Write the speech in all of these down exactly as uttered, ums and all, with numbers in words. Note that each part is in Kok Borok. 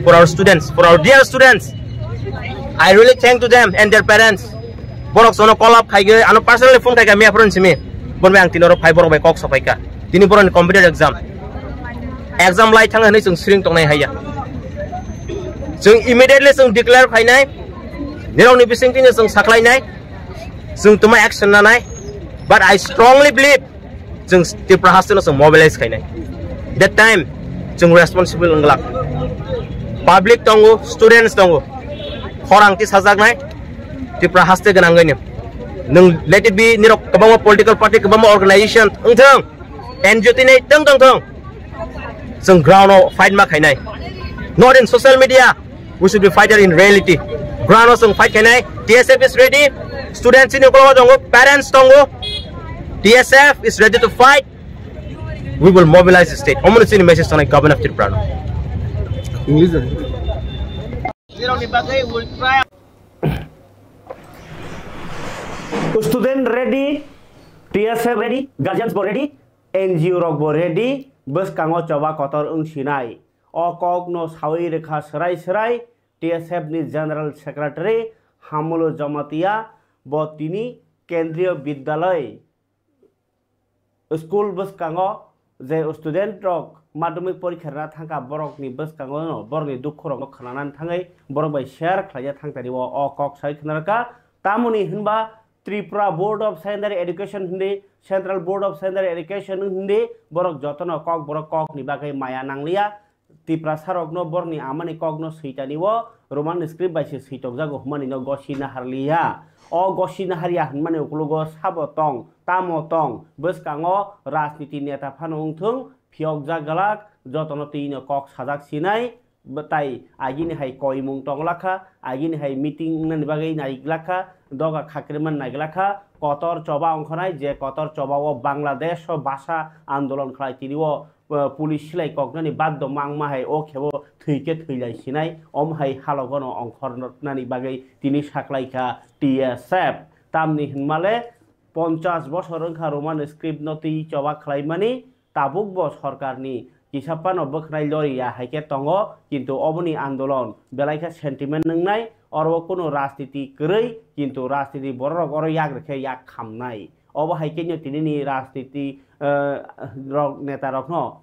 For our students, for our dear students, I really thank to them and their parents. Borok sono call up khaigwi, ano personally phone khaika, miya phone simi. Bon bai ang tinoro phai, borok bai kok sapaika. Tini borokni competitive exam. Exam lai thang hinwi chwng siring tongnai haiya. Chwng immediately chwng declare khainai. Nirokni bisingtwi chwng saklainai. Chwng tuma action nanai. But I strongly believe chwng Tripura haste no chwng mobilize khainai. That time chwng responsible wngla. Public tongo, students tongo. Khorang ti sajaknai Tripura haste gwnangwi ni. Nwng let it be nirok kwbangma political party, kwbangma organization wngthong, N G O tini tong tong thong. Chwng ground o fight ma khainai. Not in social media. We should be fighter in reality. Ground o chwng fight khainai. T S F is ready. Students ni ukologo tongo, parents tongo. T S F is ready to fight. We will mobilize the state. Omo chini message tongnai Governor of Tripura no. English. Student ready, T S F ready, guardians bo ready, N G O rok bo ready, bwskango choba kotor wng sinai. O kok no sawi rwkha swrai swrai T S F ni General Secretary Hamulu Jamatia, bo tini Kendriya Vidyalay school bwskango je student rok madhyamik porikha rwna thangkha, borokni bwskango no borokni dukhu rokno khwnanani thangwi borok bai share khlaina thangtani o, o kok sai khna rwkha. Tamoni hinba Tripura Board of Secondary Education hindi, Central Board of Secondary Education hindi, borok jotono kok borok kokni bagwi maya nangliya. Tiprasa rokno borokni amani kokno switani o Roman script bai se switokjago hwnmani no gosi naharliya. O gosi naharya hwnmani ukologo sabo tong, tamo tong, bwskango rajniti neta phano wngthung, phiyokjak glak, jotono twi no kok sajak sinai, bwtai agini hai koimung tong lakha, agini hai meeting wngnani bagwi nai lakha, doga khakrimani nai lakha, kotor choba ongkhonai, je kotor choba o Bangladesh o bhasha andolon khlai tini o, uh, police silai koknani baddo mangma hai o khebo thwi khe thwi lai sinai, om hai halogono ongkhornani bagwi tini saklaikha T S F. Tamni hinmale ponchash bosor wngkha Roman script no twi choba khlaimani, tabuk bo sorkarni kisa phano bwkhnai loriya hai khe tongo, kintu oboni andolon belai khe sentiment nwngnai, oro kunu rajniti kwrwi, kintu rajniti bororok oro yak rwkhe yak khamnai. Obo hai khe no tinini rajniti, eh, rok, neta rokno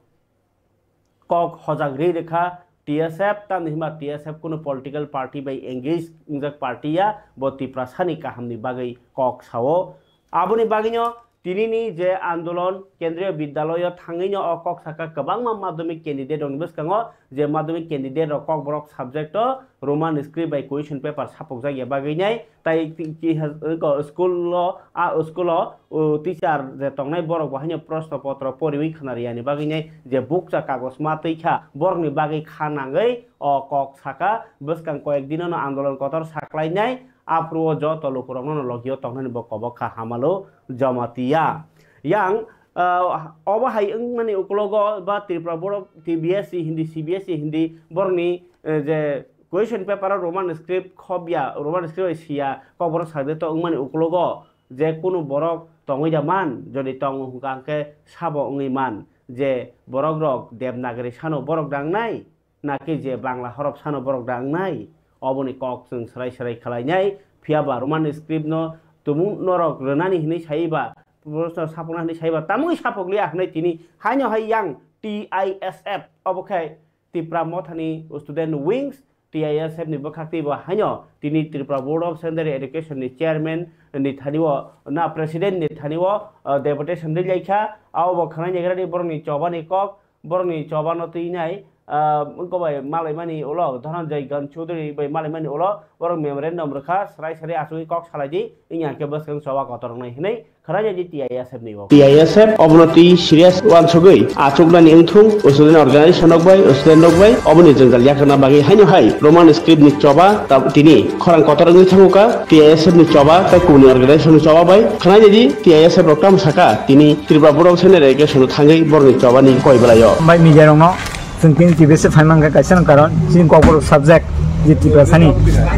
kok hojak ri rwkha T S F, tamni hwnba T S F kunu political party bai engage wngjak party ya, bo Tiprasani kahamni bagwi kok sao. Aboni bagwino tinini je andolon Kendriya Vidyaloyo thangwino o kok saka kwbangma madhyamik candidate rokni bwskango, je madhyamik candidate rok kokborok subject o Roman script bai question paper sapokjak ya bagwi nai, tai ki, ki, ko school o, a school o, o teacher je tongnai borok bo haino proshno potro poriwi khna riyani bagwi nai je bukcha kagoj ma twi kha, borokni bagwi kha nangwi o kok saka. Bwskang koyek dinono andolon kotor saklainai, aphuru o joto lukurokno logio tongnani bo kobok kha Hamalu Jamatia. Yang, ah, obo hai wngmani ukologo ba Tripura Board of T B S C hindi, C B S C hindi borokni, eh, je question paper o Roman script khobya, Roman script bai siya, kokborok sakde to wngmani ukologo je kunu borok tongwi da man, jodi tongo hwnkha hwnkhe sabo wngwi man je borok rok Devanagari sano borok dangnai, naki je Bangla horop sano borok dangnai, oboni kok chwng swrai swrai khlainai, phiya ba Roman script no tumung norok rwnani hinwi saiba, borokno sapokna hinwi saiba, tamungwi sapokliya hinwi tini haino hai yang T I S F, obo khe Tipra Mothani Student Wings, T I S F ni bwkhak tei bo haino tini Tripura Board of Secondary Education ni chairman ni thani o, na president ni thani o, uh, deputation ri lai kha. Abo bo khwnai naigra ni borok ni choba ni kok, borok ni choba no twi nai, uh, wngkha bai malaimani ulo Dhananjay Gan Chaudhary bai malaimani ulo borok memorandum rwkha, srai srai achugwi kok salai di, wngya khe bwskang choba kotor wngnai hinwi. Khwrainaidi T I S F ni bo. T I S F obono twi serious uansugwi achuknani wngthung, student organization rok bai, student rok bai oboni jwngjal yakarna bagwi haino hai Roman script ni choba ta-, tini khorang kotor wngwi thango kha, T I S F ni choba tei kubuni organization ni choba bai. Khwrainaidi T I S F rok tamo saka tini Tripura Board of Secondary Education no thangwi borokni choba ni koi bwlaio. Bai media rok no Chwng tini T B S phaimang khe kaisa no karon, chini Kokborok subject je Tiprasani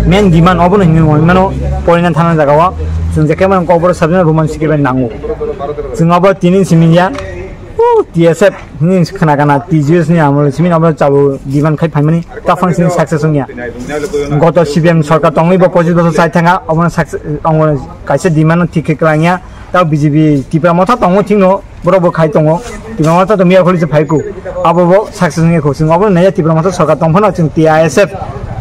main demand obono hinwi wngmano, porina thangna jagao chwng je khe mano Kokborok subject no Roman script bai nango. Chwng obo tini simi ya, T S F ni khana khana T G S ni amol simi amol chalu demand khai phaimani ta function success wngya. Goto C P M sorkar tongwi bo pochis bosor chai thanga omo success omo kaisa demand no thik khe klangya. Ta B J P Tipra motha tongo thikno borok bo khai tongo. Tipra motha to miya kholi se phai ku. Abo bo success wngya khu. Chwng obo naya Tipra motha sorkar tong phano chwng T I S F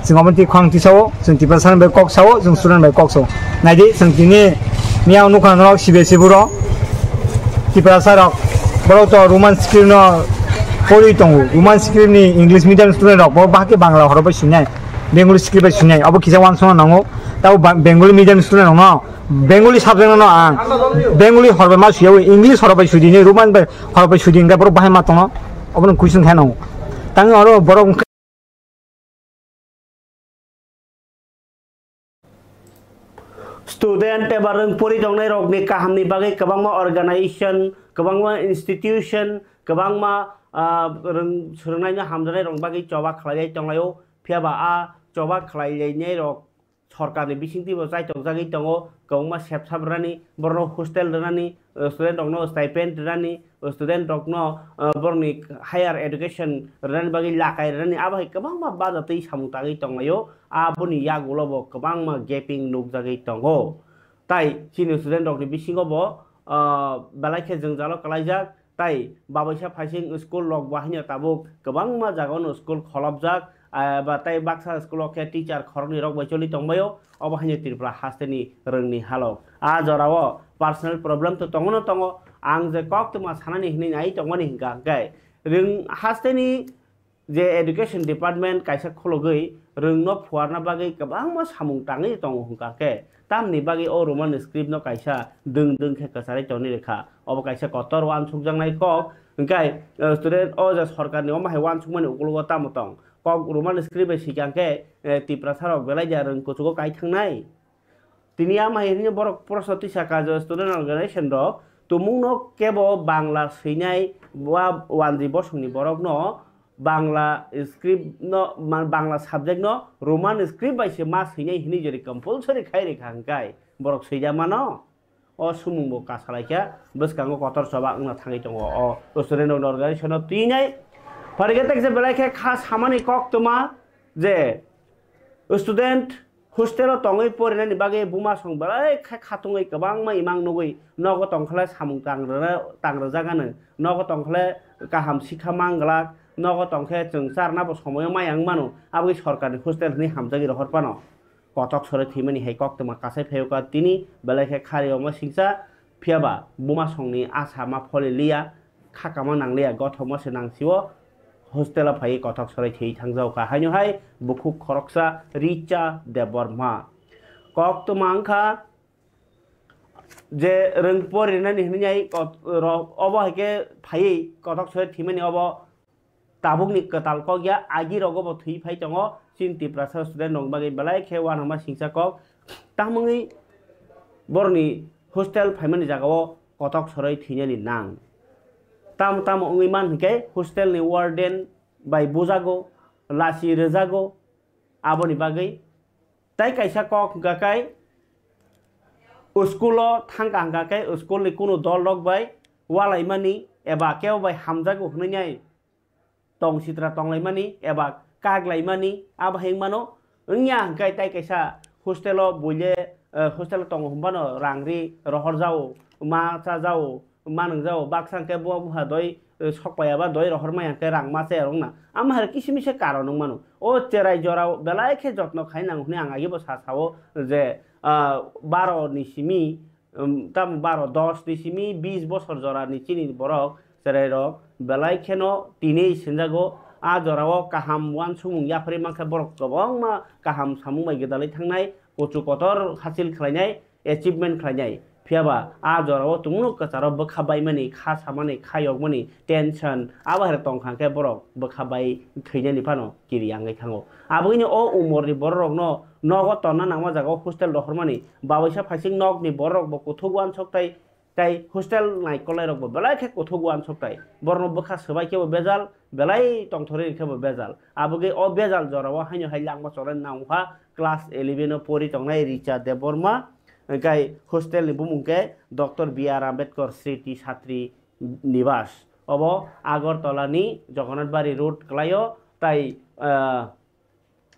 chwng obo ti khwang tisao chwng Tipra san bai kok sao chwng student bai kok sao. Naidi chwng tini miya nukha norok C B S E buro. Tiprasa rok borok to Roman script no pori tongo. Roman script ni English medium student rok bo bahai khe Bangla horo bai sinai, Bengali script bai sinai. Abo kisa wansong nango. Tabo ba-, Bengali medium student rok no Bengali subject no ang Bengali horo bai ma suya, English horo bai sudi ni Roman bai horo bai sudi hingke borok bahai ma tongo. Abo no question khe nango. Tang oro borok Student eba rwng pori tongnai rokni kahamni bagwi kwbangma organization, kwbangma institution, kwbangma, ah, rwng swrwngnaino hamjaknai rokni bagwi choba khlaijak tonglaio. Phiya ba a choba khlailainai rok sorkarni bisingtwi bo chaitok jagwi tongo, kwbangma sepsap rwnani, borokno hostel rwnani, student rokno stipend rwnani, student rokno, ah, borokni higher education rwnani bagwi lakai rwnani, abo hai kwbangma bajatwi samung tangwi tonglaio. Aboni yagulo bo kwbangma gaping nukjagwi tongo. Tai chini student rokni bisingo bo, ah, belai khe jwngjalo kwlaijak, tai babaisa phaising school rok bo haino tabuk kwbangma jagao no school kholopjak, ah, ba tai baksa school o khe teacher khoroknwi rok bai choli tongbaio, obo haino Tripura hasteni rwngni halok. A jorao personal problem to tongo no tongo, ang je koktwma sanani hinwi nai tongmani hingka hwnkhe rwng hasteni je education department kaisa khologwi rwngno phuarna bagwi kwbangma samung tangwi tongo hwnkha khe, tamni bagwi o Roman script no kaisa dwng dwng khe kwcharwi tongwi rwkha. Obo kaisa kotor uansukjaknai kok, hwnkhe, eh, student o je sorkarni omo hai uansukmani ukologo tamo tong? Kok Roman script bai swikang khe, eh, Tiprasa rok belai da rwng kuchugo kai thangnai? Tini ama hai hwnwi borok proshno tisa kha je student organization rok tumungno kebo Bangla swinai ba wanjwi bosongni borokno Bangla script no, ma-, Bangla subject no Roman script bai se ma swinai hwnwi jori compulsory khai rikha hwnkhe borok swija mano. O sumung bo kasalaikha bwskango kotor choba wngna thangwi tongo o student organization no twinai. Phaikhe tekse belai khe kha samani koktwma je student hostel o tongwi porinani bagwi buma song belai khe khatungwi kwbangma imang nugwi nogo tongkhle samung tangrwna-, tangrwjagano, nogo tongkhle kaham sikha manglak, nogo tongkhe chwng charnabo somoyo maya wngmano, aboni sorkarni hostel hwnwi hamjagwi rohor phano kothok sorwi thwimani hai koktwma kasai phaio ka tini belai khe khari omo singsa, phiyaba buma songni asa ma pholi liya, khakama nangliya, gothokma se nangsio, hostel o phaiwi kothok sorwi thwi thangjago kha. Haino hai bukhuk khoroksa Richa Debbarma. Koktwma wngkha je rwng porinani hwnwi ai kot-, rok obo hai khe phaiwi kothok sorwi thwimani obo tabukni kwtal kok ya, agi rogo bo thwi phai tongo. Chini Tiprasa student rok bagwi belai khe uanama singsa kok. Tamungwi borokni hostel phaimani jagao kothok sorwi thwinani nang. Tamo tamo wngwi man hwnkhe hostel ni warden bai bujago, lachi rwjago, aboni bagwi. Tai kaisa kok hwnkha khe school o thangkha hwnkha khe school ni kunu dol rok bai ualaimani eba kebo bai hamjago hwnwi nai tong sitra tonglaimani eba kaklaimani abo hai wngmano. Wngya hwnkhe tai kaisa hostel o buile, eh, hostel o tongo hwnphano rang ri rohor jao, ma cha jao, ma nung jao, baksa hwnkhe bo buha doi, eh, sok paiya ba doi rohor maya hwnkhe rang ma chaya rwngna. Amo hai kisi misa karon wngmano. O cherai jorao belai khe jotno khai nango hwnwi ang agi bo sa sao je, ah, baro ni simi, um, tamo baro, dos ni simi bis bosor jora ni chini borok cherai rok belai kheno tini sinjago. A jorao kaham uansukmung yapharwi mankha borok kwbangma kaham samung bai gwdalwi thangnai, kuchu kotor hasil khlainai, achievement khlainai. Phiyaba a jorao tumungno kwcharo bwkha baimani, kha samani, kha yokmani tension abo hai tongkha khe borok bwkha bai thwinani phano kiri yangwi thango. Aboni o umorni bororokno nogo tonna nangma jagao hostel rohormani, baboisa phaising nokni bororokbo kuthuk uansuk tai, tai hostel naikolnairokbo belai khe kuthuk uansuk tai. Borokno bwkha swbai khebo bejal, belai tongthorwi khebo bejal. Abogwi o bejal jorao haino hai langma chonai nangkha class eleven o pori tongnai Richa Debbarma, hwnkhe hostel ni bumung khe Doctor B R Ambedkar Sriti Chhatri Nibas. Obo Agartala ni Jagannath Bari road kwlaio, tai, ah,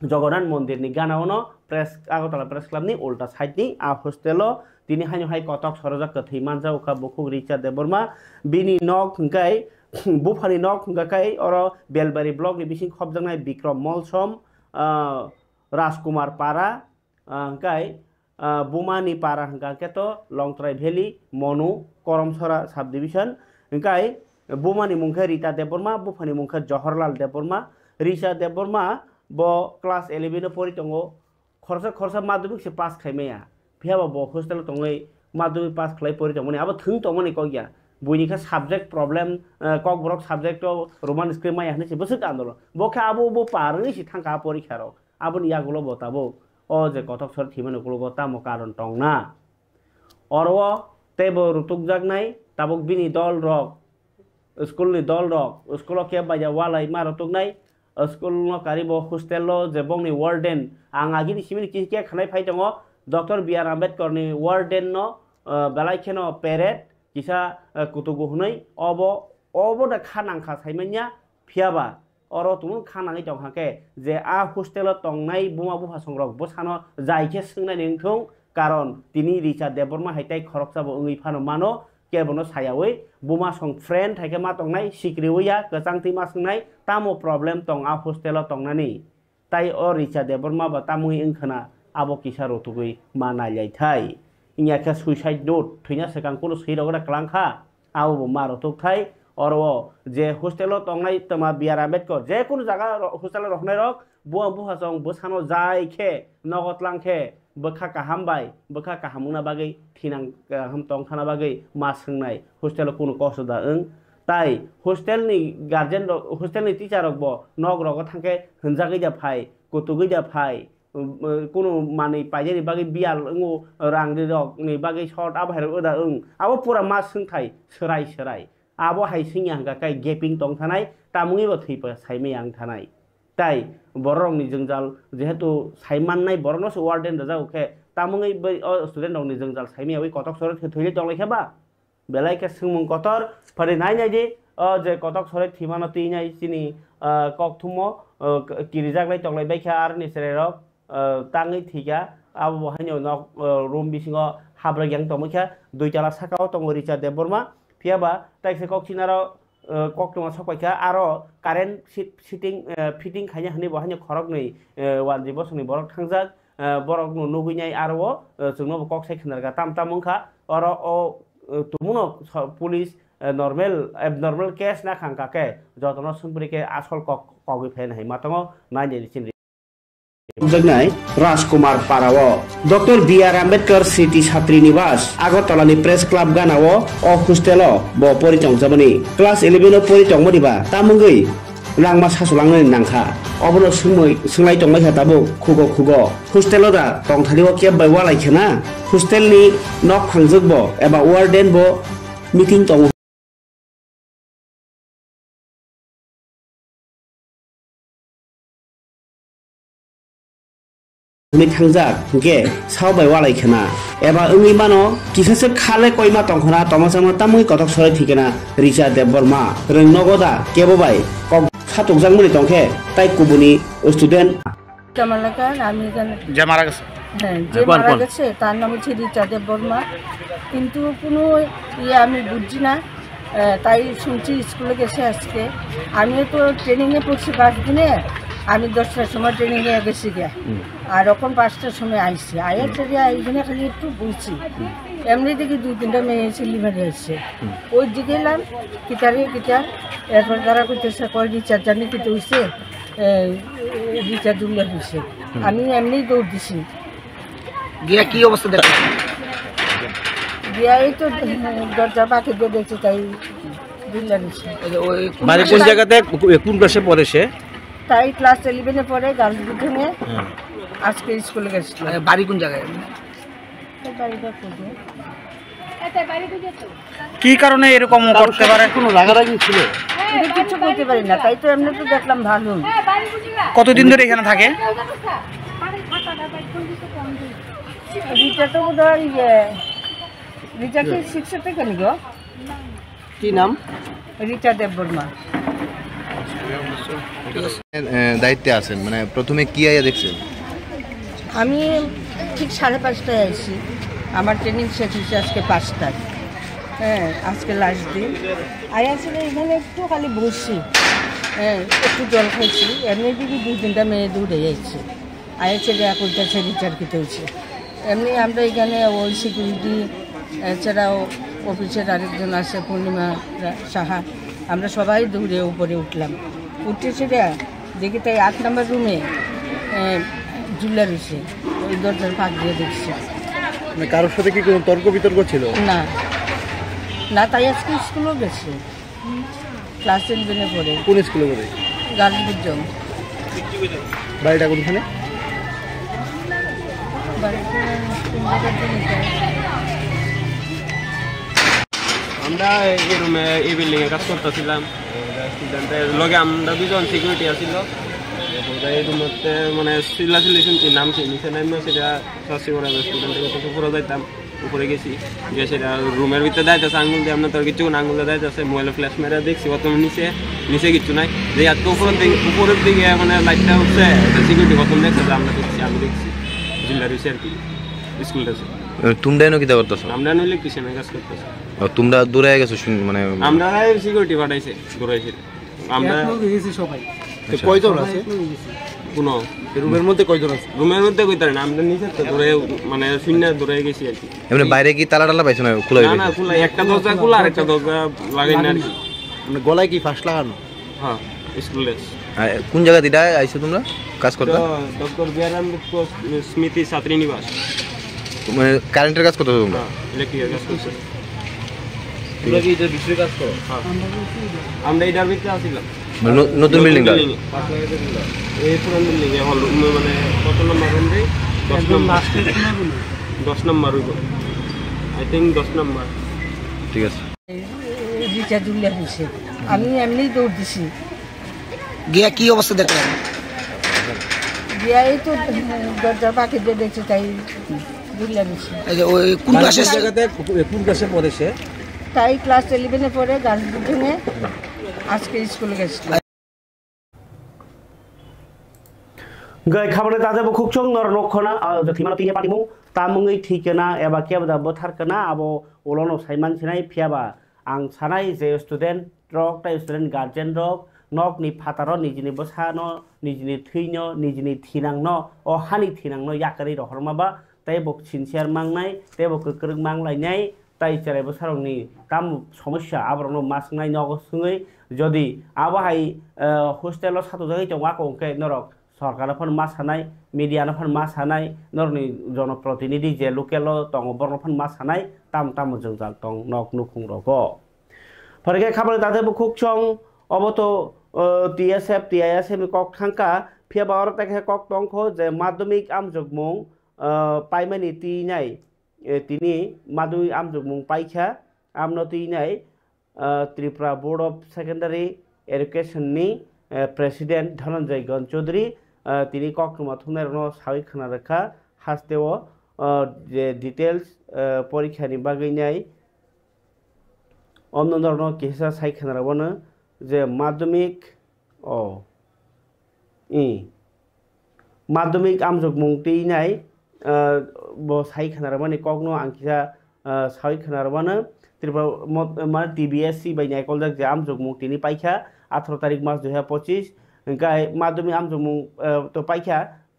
Jagannath Mondir ni gana ono press, Agartala Press Club ni ulta side ni a hostel o tini haino hai kotok sorojak kwthwi manjak kha bukhuk Richa Debbarma. Bini nok hwnkhe, buphani nok hwnkhe oro Belbari block ni bising khopjaknai Bikram Molsom, ah, Rajkumar Para, ah, hwnkhe, ah, bumani para hwnkha khe to Longtrai Valley, Monu, Koromsora subdivision. Hwnkhe bumani mung khe Rita Debbarma, buphani mung khe Johorlal Debbarma. Rita Debbarma bo class eleven o pori tongo. Khoroksa khoroksa madhyamik se pass khai maya. Phiya ba bo hostel o tongwi madhyamik pass khlai pori tongmani. Abo thwng tongmani kok ya. Buini khe subject problem, ah, Kokborok subject o Roman script maya hwnwi se bwswk andolon. Bo khe abo bo parwi se thangkha a porikha rok. Aboni yagulo bo tabuk o je kotok sori thwimani ukologo tamo karon tongna? Oro o teibo rutukjaknai tabuk bini dol rok, school ni dol rok, school o khe baija walai ma rutuknai, school no karibo hostel o je bongni warden, ang agini simini kisa khe khanai phai tongo, Doctor B R Ambedkar ni warden no, ah, belai kheno parade kisa, ah, kutugu hwnwi obo, obo da kha nangkha saimanya, phiya ba oro tongmung kha nangwi tongkha khe je a hostel o tongnai buma bupha songrok bwsano jai khe swngnani wngthung, karon tini Richa Debbarma hai tai khoroksa bo wngwi phano mano, kebono sayawi buma song friend hai khe ma tongnai, sikriwi ya kwchang twi ma swngnai, tamo problem tong a hostel o tongnani? Tai o Richa Debbarma ba tamungwi wngkhana abo kisa rotugwi ma nailai thai. Wngya khe suicide note thwina swkang kunu swi rogna kwlang kha, abo bo ma rotuk thai. Oro o je hostel o tongnai twma B R Ambedkar, je kunu jaga ro-, hostel o rohornai rok, buwa buha chong bwsano jai khe nogo tlang khe bwkha kaham bai bwkha kaham wngna bagwi thinang kaham tong thana bagwi ma swngnai hostel o kunu kosto da wng. Tai hostel ni guardian rok, hostel ni teacher rok bo nok rogo thang khe hwnjagwi da phai, kutugwi da phai, um, uh, kunu manwi painani bagwi biyal wngo, rang ri rok ni bagwi short abo hai rok da wng. Abo pura ma swngthai swrai swrai. Abo hai swngya hwnkha khe gaping tong thanai, tamungwi bo thwi pa saimaya wng thanai. Tai borok rokni jwngjal jehetu sai mannai borokno se warden rwjago khe, tamungwi bai o student rokni jwngjal saimaya wi kotok soro thwi thwi tonglai khe ba? Belai khe swngmung kotor, phari nai nai di, o je kotok sorai thwimano twi nai chini, ah, kok thumo, ah, k-, kirijak lai tonglai bai kha aroni chwrai rok, ah, tangwi thwikha, abo bo haino nok, ah, room bisingo habrwk yang tongwi kha, dui tala saka o tongo Richa Debbarma, phiya ba taisa kok chinaro, ah, kok tongma sok pai kha, aro current fit-, fitting, ah, fitting khaina hwnwi bo haino khoroknwi, ah, wanjwi bosongni borok thangjak. Eh, borok no nugwi nai aro o, eh, chwngno bo kok sai khwnarkha tam tam wngkha. Oro o, eh, tumuno so-, police, eh, normal, abnormal case na khangkha khe jotono swngpri khe asol kok kogwi phaina hai ma tongo nai nai chini. Jaknai Rajkumar Parao Doctor B R Ambedkar City Chhatri Nivas Agartala ni Press Club gana o, o hostel o bo pori tong jamani class eleven o pori tongmani ba tamungwi langma sasolangnani nangkha. Obono swngmwi swngwi tonglaikha tabuk khugo khugo. Hostel o da tongthani o keb bai walai khena? Hostel ni nok phangjwk bo eba warden bo meeting tongo. Hwnwi thangjak, hinkhe sao bai walai khena? Eba wngwi mano, kisa se khale koima tongkhona, tongma chama tamwi kotok sorai thikena Richa Debbarma. Rwng nogo da kebo bai kok satokjakmani tongkhe, tai kubuni student. জামালাকার, আমি এখানে যে মারা গেছে। হ্যাঁ, যে হ্যাঁ, কোন, মারা কোন? গেছে, তার নাম হচ্ছে রিচা দেববর্মা। কিন্তু কোনো ইয়ে আমি বুঝছি না। আহ, তাই শুনছি স্কুলে গেছে আজকে। আমিও তো ট্রেনিংয়ে পড়ছি পাঁচ দিনে, আমি দশটার সময় ট্রেনিংয়ে গেছি গিয়া। হুম। আর এখন পাঁচটার সময় আইছি। আইয়া হুম। সেটা এখানে খালি একটু বইছি। হুম। এমনি দেখি দুই তিনটা মেয়ে ছেলে মেয়ে এসছে। হুম। ওই দিকে এলাম, কিতারে কিতা, এরপর তারা কইতেছে, কয় রিচার্জ জানি কিতা হইছে, এই, রিচার্জ উল্লেখ হইছে। হুম। আমি এমনি দৌড় দিছি। গিয়া কি অবস্থা দেখলেন? গিয়া এই তো দরজা পাখি দিয়ে দেখছি, তাই দুইটা নিচ্ছে। এই যে ওই কোন বাড়ি কোন ক্লাসে? জায়গাতে, কোন ক্লাসে পড়ে সে? তাই ক্লাস ইলেভেনে পড়ে, গার্লস বিল্ডিংয়ে। হ্যাঁ। আজকে স্কুলে গেছিল। আহ, বাড়ি কোন জায়গায়? তার বাড়িটা কোথায়? কি কারণে এরকম করতে পারে? কোনো রাগারাগি ছিল? এটা কিছু বলতে পারি না, তাই তো এমনি তো দেখলাম ভালো। কতদিন ধরে এখানে থাকে? রিচা তো বোধ হয় ইয়ে, রিচা কি সিক্সে থেকে নিব? কি নাম? রীতা দেববর্মা। এ, দায়িত্বে আছেন, মানে, প্রথমে কি আইয়া দেখছেন? আমি ঠিক সাড়ে পাঁচটায় আইছি। আমার ট্রেনিং শেষ হয়েছে আজকে পাঁচটায়। হ্যাঁ, আজকে লাস্ট দিন। আইয়া ছিল এখানে একটু খালি বসছি, হ্যাঁ, একটু জল খাইছি, এমনি দিকে দুই তিনটা মেয়ে দৌড়ে যাচ্ছে। আইয়া ছেলে এখন কাছে বিচার খেতে হয়েছে। এমনি আমরা এখানে ওই সিকিউরিটি, এছাড়াও অফিসের আরেকজন আছে পূর্ণিমা রা-, সাহা, আমরা সবাই দৌড়ে উপরে উঠলাম। উঠে সেটা দেখি তাই আট নম্বর রুমে, এ, ঝুলে রয়েছে, ওই দরজার ফাঁক দিয়ে দেখছি। মানে কারোর সাথে কি কোনো তর্ক বিতর্ক ছিল? না, না, তাই আজকে স্কুলেও গেছে, ক্লাস ইলেভেনে পড়ে। কোন স্কুলে পড়ে? গার্লস বুঝছো? বাড়িটা কোনখানে? বাড়িটা কোন জায়গার জানি তো। আমরা এই রুমে, এই বিল্ডিং এ কাজ করতেছিলাম। স্টুডেন্টের লগে আমরা দুজন সিকিউরিটি আছিল। এই রুমতে মানে চিল্লাচিল্লি শুনছি, নামছি, নিচে নামে সেটা শাস্তি করা স্টুডেন্টের কথা উপরে যাইতাম, উপরে গেছি, গিয়ে সেটা রুমের ভিতরে দাঁড়াইতেছে, আঙুল দিয়ে, আমরা তো আর কিছু না, আঙুল দিয়ে দাঁড়াইতেছে, মোবাইলে ফ্ল্যাশ মেরে দেখছি, প্রথমে নিচে, নিচে কিচ্ছু নাই। যে এত উপরের দিকে, উপরের দিকে মানে লাইটটা উঠছে, একটা সিকিউরিটি প্রথম দেখছে, যে আমরা দেখছি, আমি দেখছি, জিল্লা রয়েছে আর কি, স্কুলটা আছে। এ, তোমরা এনো কিতা করতেছো? আমরা এনো ইলেকট্রিশিয়ানের কাজ করতেছি। ও, তোমরা দূরে গেছো শুন-, মানে আমরা সিকিউরিটি পাঠাইছে, দূরে এসে। আমরা এখনো গেছি সবাই। তো আচ্ছা। কয়জন সবাই আছে? এখনো গেছি। কোনো রুমের মধ্যে কয়জন আছে? রুমের মধ্যে কইতে পারি না, আমরা নিচে তো দূরে, মানে শূন্য দূরে গেছি আর কি। এমনি বাইরে কি তালা টালা পাইছো না? খোলা না, হয়ে না, গেছে? খোলা, একটা দরজা খোলা আর একটা দরজা লাগাই না আর কি। মানে গলায় কি ফাঁস লাগানো? হ্যাঁ, স্কুল ড্রেস। আর কোন জায়গা দিটা আইছো তোমরা কাজ করতে? তো ডক্টর বি আর আম্বেদকর স্মৃতি ছাত্রী নিবাস। মানে কারেন্টের কাজ করতেছো তোমরা? হ্যাঁ, ইলেকট্রিকের কাজ করছি। তোমরা কি এটার ভিতরে কাজ করো? হ্যাঁ। আমরা এটার ভিতরে আছিলাম। মানে ন-, নতুন নতুন বিল্ডিংটা? বিল্ডিং। এই পুরান বিল্ডিং এ হল রুম, মানে কত নম্বর রুম রে? দশ নম্বর। দশ নম্বর রুম। আই থিংক দশ নম্বর। ঠিক আছে। রিচা দুলিয়া হয়েছে। আমি এমনি দৌড় দিছি। গিয়া কি অবস্থা দেখলেন? গিয়া এই তো দরজার পাখি দিয়ে দেখছে, তাই দুলিয়া হয়েছে। এই যে ওই কোন মানে ক্লাসে কোন জায়গাতে, কোন ক্লাসে পড়ে সে? তাই ক্লাস ইলেভেনে পড়ে, গার্লস বুথিংয়ে। আজকে স্কুলে গেছিল। Gai khabani tate bukhuk chwng nor nuk khona, ah, jothuimano tini patimung, tamungwi thwi kana eba kebo da bwthar kana, abo ulono saiman sinai, phiyaba ang sanai je student rok tei student guardian rok nokni phataro nijini bwsano, nijini thwino, nijini thinangno, o hani thinangno yakarwi rohorma ba, tei bo sincere mangnai, tei bo kwkrwk manglainai, tai cherai bwsarokni tamo somosya aborokno ma swngnai nogo swngwi, jodi abo hai, eh, hostel o satokjagwi tongo, ako hwnkhe norok sorkarno phano ma sanai, media no phano ma sanai, norokni jonoprotinidhi je local o tongo borokno phano ma sanai, tamo tamo jwngjal tong nok nukhung rogo. Phai khe khabangni tate bukhuk chwng obo to, eh, T S F, T I S F ni kok thangkha, phiyaba oro tekhe kok tongkho je madhyamik amjokmung, eh, paimani twi nai. Eh, tini madhyamik amjokmung paikha, amno twi nai, eh, Tripura Board of Secondary Education ni, eh, President Dhananjay Ganchaudhary, eh, tini koktwma thumnairokno sawi khna rwkha, hasteo, eh, je details, eh, porikha ni bagwi nai, omno norokno kisa sai khna rwmano je madhyamik, o, i, madhyamik amjokmung twi nai, ah, bo sai khna rwmani kokno ang kisa, ah, sawi khna rwmano. Tripura mo-, mane T B S C bai naikoljak je amjokmung tini paikha atharo tarik mas dui hazar pochis. Hwnkhe madhyamik amjokmung, ah, to paikha,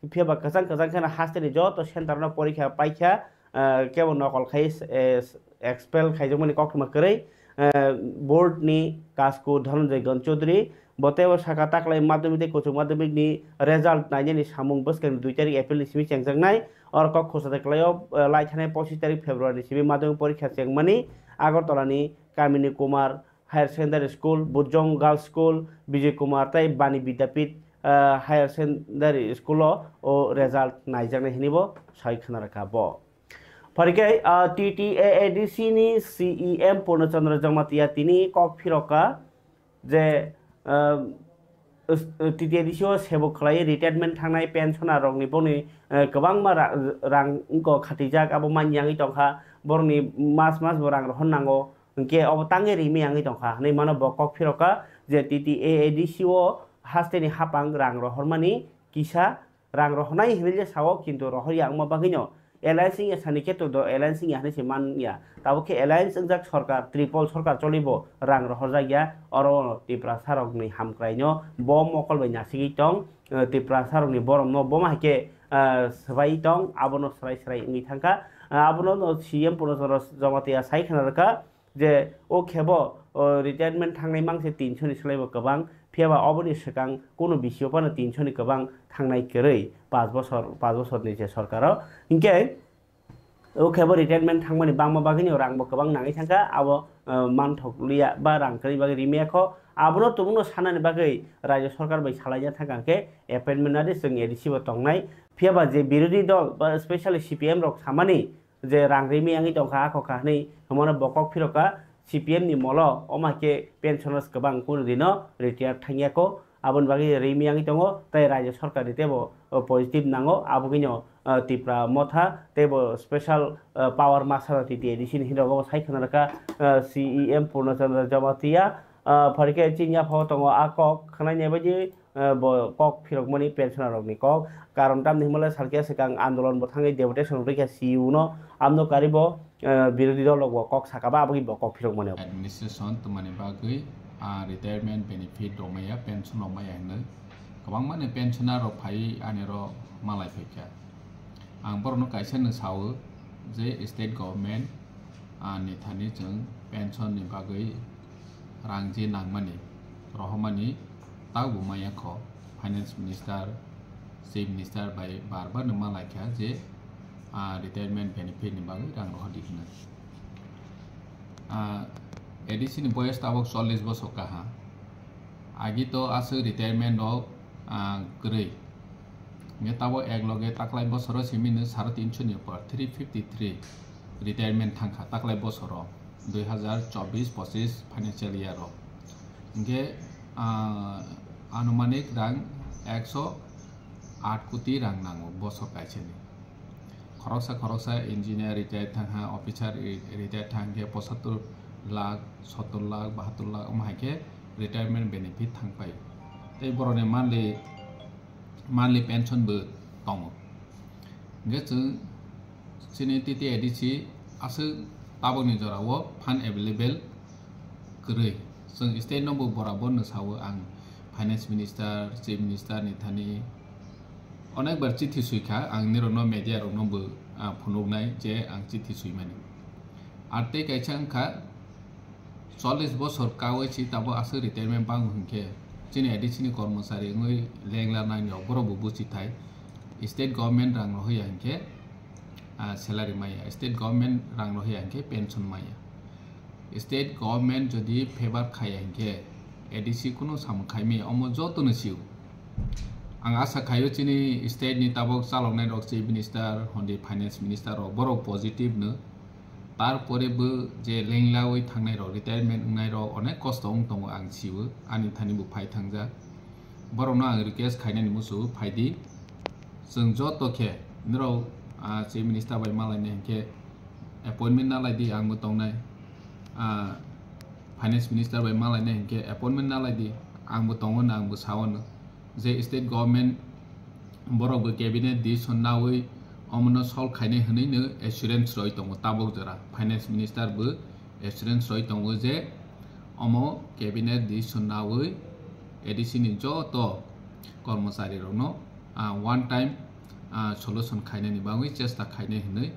phiya ba kwchang kwchang kheno hasteni joto center no porikha paikha, ah, kebo nokol khai, eh, expel khaijakmani koktwma kwrwi, eh, board ni kasku Dhananjay Ganchaudhary. Bo teibo saka taklai madhyamik tei kwchwng madhyamik ni result nainani samung bwskang dui tarik April ni simi chengjaknai. Oro kok khorsa de kwlaio, eh, lai thanai pochis tarik February ni simi madhyamik porikha chengmani Agartala ni Kamini Kumar Higher Secondary School, Bujong Girls School, Bijoy Kumar tei Bani Vidyapith, eh, Higher Secondary School o, o result naijaknai hinwi bo sai khna rwkha bo. Phai khe, ah, T T A A D C ni C E M Purna Chandra Jamatia tini kok phirokha je, ah, s-, T T A A D C o sebo khlai retirement thangnai pensioner rokni boni, eh, kwbangma ra-, rang wngkha khatijak, abo manya wngwi tongkha, borokni mas mas bo rang rohor nango, Hinkhe obo tangwi rimwi yangwi tongkha hinwi mano bo kok phirokha je T T A A D C o hasteni hapang rang rohormani kisa rang rohornai hinwi le sao, kintu rohorya wngma bagwino alliance wngya sani khe to do alliance wngya hinwi se manya. Tabuk khe alliance wngjak sorkar, triple sorkar cholibo rang rohorjakya, oro Tiprasarokni hamkraino bo mokol bai nasigwi tong, eh, Tiprasarokni borokno bo ma hai khe, eh, swbai tong, abono swrai swrai wngwi thangkha. Eh, abono no C M Purna Chandra Jamatia sai khna rwkha, je o khebo, o, retirement thangnai mangse tinsho ni slaibo kwbang, phiyaba oboni swkang kunu bisio phano tinsho ni kwbang thangnai kwrwi, panch bosor, panch bosorni je sorkaro. Hinkhe o khebo retirement thangmani bangma bagwino rangbo kwbang nangwi thangkha, abo, o, manthok liya ba rang kwrwi bagwi rimya kho. Abono tubukno sanani bagwi rajya sorkar bai salaina thangkha, hinkhe appointment nadi chwng A D C bo tongnai. Phiyaba je birodhi dol ba specially C P M rok samani, je rang rimwi yangwi tongkha, a kokha hinwi hwnmano bo kok phirokha, C P M ni molo omo hai khe pensioners kwbang kunu dino retire thangya kho, aboni bagwi rimwi yangwi tongo, tei rajya sorkar ni teibo, o, positive nango, abogwino, o, Tipra Motha teibo special, o, power masa T T A D C ni hinwi rogo sai khna rwkha, o, C E M Purna Chandra Jamatia, o, phai khe chini yaphao tongo a kok khwnai baidi, eh, bo kok phirokmani pensioner rokni kok. Karon tamni hwnmale salkhe swkang andolon bo thangwi deputation rwkha C E O no, amno karibo, eh, birodhi dol rok bo kok sakha ba aboni bo kok phirokmani. Administration twmani bagwi, ah, retirement benefit rok maya, pension rok maya hinwi kwbangmani pensioner rok phai ani ro malai phaikha. Ang borokno kaisa no sao je state government, ah, ni thani chwng pension ni bagwi rang je nangmani rohormani taubo maya kho, finance minister, chief minister bai bar bar no malaikha je, ah, retirement benefit ni bagwi rang rohordi hwnwi. Ah, A D C ni boyes tabok chollish bosor kaha. Agi to aswk retirement rok, ah, kwrwi. Hingke tabok ek loge taklai bosoro simi no saro tinso ni upor, three fifty three retirement thangkha taklai bosoro, dui hazar chobbish pochish financial year o. Hingke, ah, anumanik rang ekso aat koti rang nango bosor kaisa ni. Khoroksa khoroksa engineer retire thangha, officer re-, retire thangkhe pochattor lakh, sottor lakh, bahattor lakh, omo hai khe retirement benefit thangpai. Tei borokni monthly, monthly pension bo tongo. Hingke chwng chini T T A D C aswk tabokni jorao fund available kwrwi. Chwng state no bo borabor no sao, ang finance minister, chief minister ni thani onek bar chithi sui kha, ang nirokno media rokno bo, ah, phunuknai je ang chithi suimani. Ar tei kaisa wngkha, chollish bosor kaui si tabo aswk retirement bango hinkhe chini A D C ni kormochari wngwi lengla nani rok borok bo buchi thai. State government rang rohya hinkhe, ah, salary maya, state government rang rohya hinkhe pension maya. State government jodi favor khaya hinkhe A D C kunu samung khaimaya, omo jotono sio. Ang asa khaio chini state ni tabok chaloknai rok, chief minister, hondi finance minister rok, borok positive no. Tarpore bo je lenglawi thangnai rok, retirement wngnai rok onek kosto wng tongo, ang sio, ani thani bo phai thangjak. Borokno ang request khainani muchungo phaidi. Chwng joto khe norok, ah, chief minister bai malainai hinkhe appointment nalaidi, ang bo tongnai. Ah, finance minister bai malainai hinkhe appointment nalaidi, ang bo tongo, ang bo sao no. Je state government borok bo cabinet decision naui omono solve khainai hwnwi no assurance roi tongo tabok jora. Finance minister bo assurance roi tongo je omo cabinet decision naui A D C ni joto kormochari rokno, ah, one time, ah, solution khainani bagwi chesta khainai hwnwi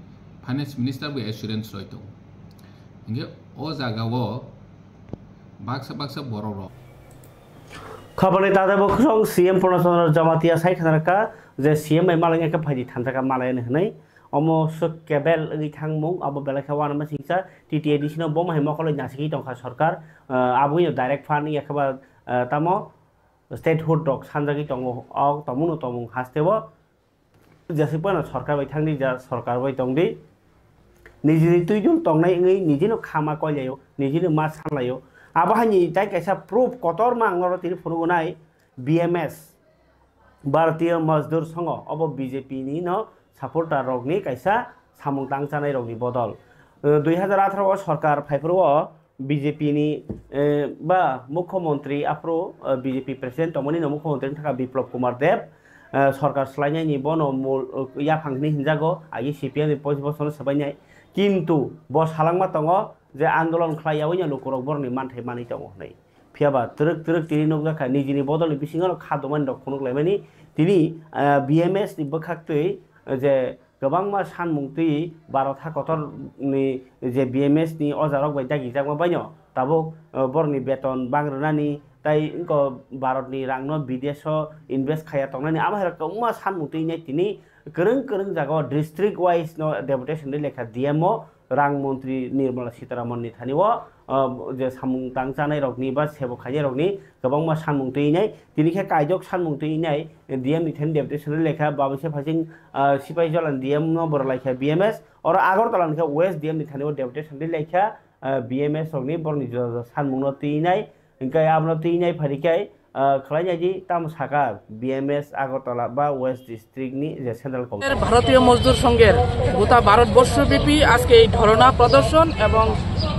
finance minister bo assurance roi tongo. Hinkhe o jaga o baksa baksa borok rok. Khobor ni takhuk bo khorang C M Purna Chandra Jamatia sai khna rwkha je C M bai malaina khe phaidi thansa kha malaina hwnwi. Omo swk kebel wngwi thangmung abo belai khe uanama singcha T T A D C no bo hai mokol nasigwi tongkha sorkar, ah, aboni direct fund ya khe ba, ah, tamo statehood rok sanjagwi tongo, o tongmung no tongmung haste o jeswk phano sorkar bai thangdi, ja sorkar bai tongdi. Nijini twi dul tongnai wngwi nijino khama koilaio, nijino ma sanlaio. Abo haini tai kaisa proof kotorma ang oro tini phunuknai B M S, Bharatiya Mazdoor Sangh, obo B J P ni no supporter rokni kaisa samung tang chanai rokni bodol. Eh, dui hazar atharo o sorkar phaiphuru o B J P ni, eh, ba mukhyamantri aphuru, eh, B J P president tongmani no mukhyamantri wngkha Biplab Kumar Deb, eh, sorkar swlainani bono mul, eh, yaphang hwnwi hinjago, agi C P M ni pois bosono swbainai. Kintu bo salangma tongo je andolon khlai yaui no lukurok borokni manthai manwi tongo hwnwi. Phiya ba twrwk twrwk tini nukjakha nijini bodolni bisingo kha domani rok phunuk laimani. Tini, eh, B M S ni bwkhaktwi, eh, je kwbangma sanmung twi Bharat ha kotor ni je B M S ni ojarok bai dagijakma baino tabuk, eh, borokni beton bang rwnani tai wngkha Bharat ni rang no bidesh o invest khaiya tongnani amo hai rok kwbangma sanmung twi nai tini kwrwng kwrwng jaga o district wise no deputation rwi lekha D M o rang montri Nirmala Sitharaman ni thani o, eh, je samung tang chanai rok ni ba sebo khainai rok ni kwbangma sanmung twi nai tini khe kaijok sanmung twi nai D M ni thani deputation rwi lekha babisa phasing, ah, Sipaijala ni D M no borok laikha B M S, oro Agartala ni khe West D M ni thani o deputation rwi laikha, ah, B M S rok ni borok ni juda juda sanmung no twi nai, hwnkhe abono twi nai phari khe, ah, khlai nai di tamo saka B M S Agartala ba West District ni je Central Committee. ভারতীয় মজদুর সংঘের গোটা ভারতবর্ষব্যাপী আজকে এই ধর্ণা প্রদর্শন এবং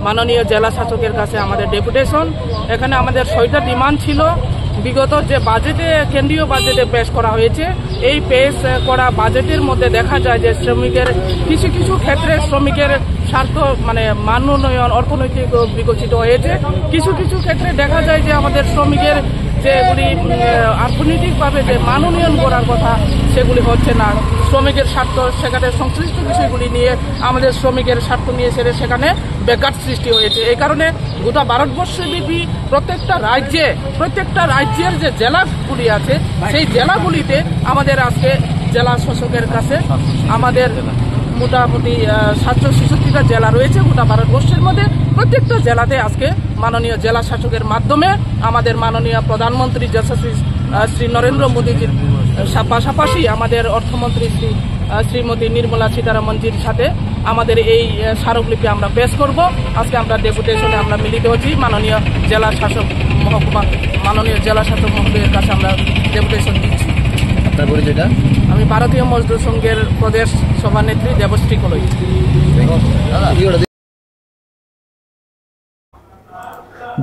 মাননীয় জেলা শাসকের কাছে আমাদের ডেপুটেশন। এখানে আমাদের ছয়টা ডিমান্ড ছিল। বিগত যে বাজেটে, কেন্দ্রীয় বাজেটে পেশ করা হয়েছে, এই পেশ, আহ, করা বাজেটের মধ্যে দেখা যায় যে শ্রমিকের কিছু কিছু ক্ষেত্রে শ্রমিকের স্বার্থ, মানে, মান উন্নয়ন, অর্থনৈতিক বিকশিত হয়েছে। কিছু কিছু ক্ষেত্রে দেখা যায় যে আমাদের শ্রমিকের যেগুলি, উম, আহ, অর্থনৈতিকভাবে যে মান উন্নয়ন করার কথা, সেগুলি হচ্ছে না। শ্রমিকের স্বার্থ সেখানে সংশ্লিষ্ট বিষয়গুলি নিয়ে, আমাদের শ্রমিকের স্বার্থ নিয়ে সেটা সেখানে ব্যাঘাত সৃষ্টি হয়েছে। এই কারণে গোটা ভারতবর্ষব্যাপী প্রত্যেকটা রাজ্যে, প্রত্যেকটা রাজ্যের যে জেলাগুলি আছে, সেই জেলাগুলিতে আমাদের আজকে জেলা শাসকের কাছে আমাদের মোটামুটি, আহ, সাতশো ছেষট্টিটা জেলা রয়েছে গোটা ভারতবর্ষের মধ্যে। প্রত্যেকটা জেলাতে আজকে মাননীয় জেলা শাসকের মাধ্যমে আমাদের মাননীয় প্রধানমন্ত্রী যশস্বী, আহ, শ্রী নরেন্দ্র মোদীজির, আহ, পাশাপাশি আমাদের অর্থমন্ত্রী শ্রী, আহ, শ্রীমতী নির্মলা সীতারামনজির সাথে আমাদের এই, আহ, স্মারকলিপি আমরা পেশ করব। আজকে আমরা ডেপুটেশনে আমরা মিলিত হচ্ছি মাননীয় জেলা শাসক মহকুমা, মাননীয় জেলা শাসক মহোদয়ের কাছে আমরা ডেপুটেশন দিচ্ছি। আপনার পরিচয়টা? আমি ভারতীয় মজদুর সংঘের প্রদেশ সভানেত্রী দেবশ্রী কলই। দাদা,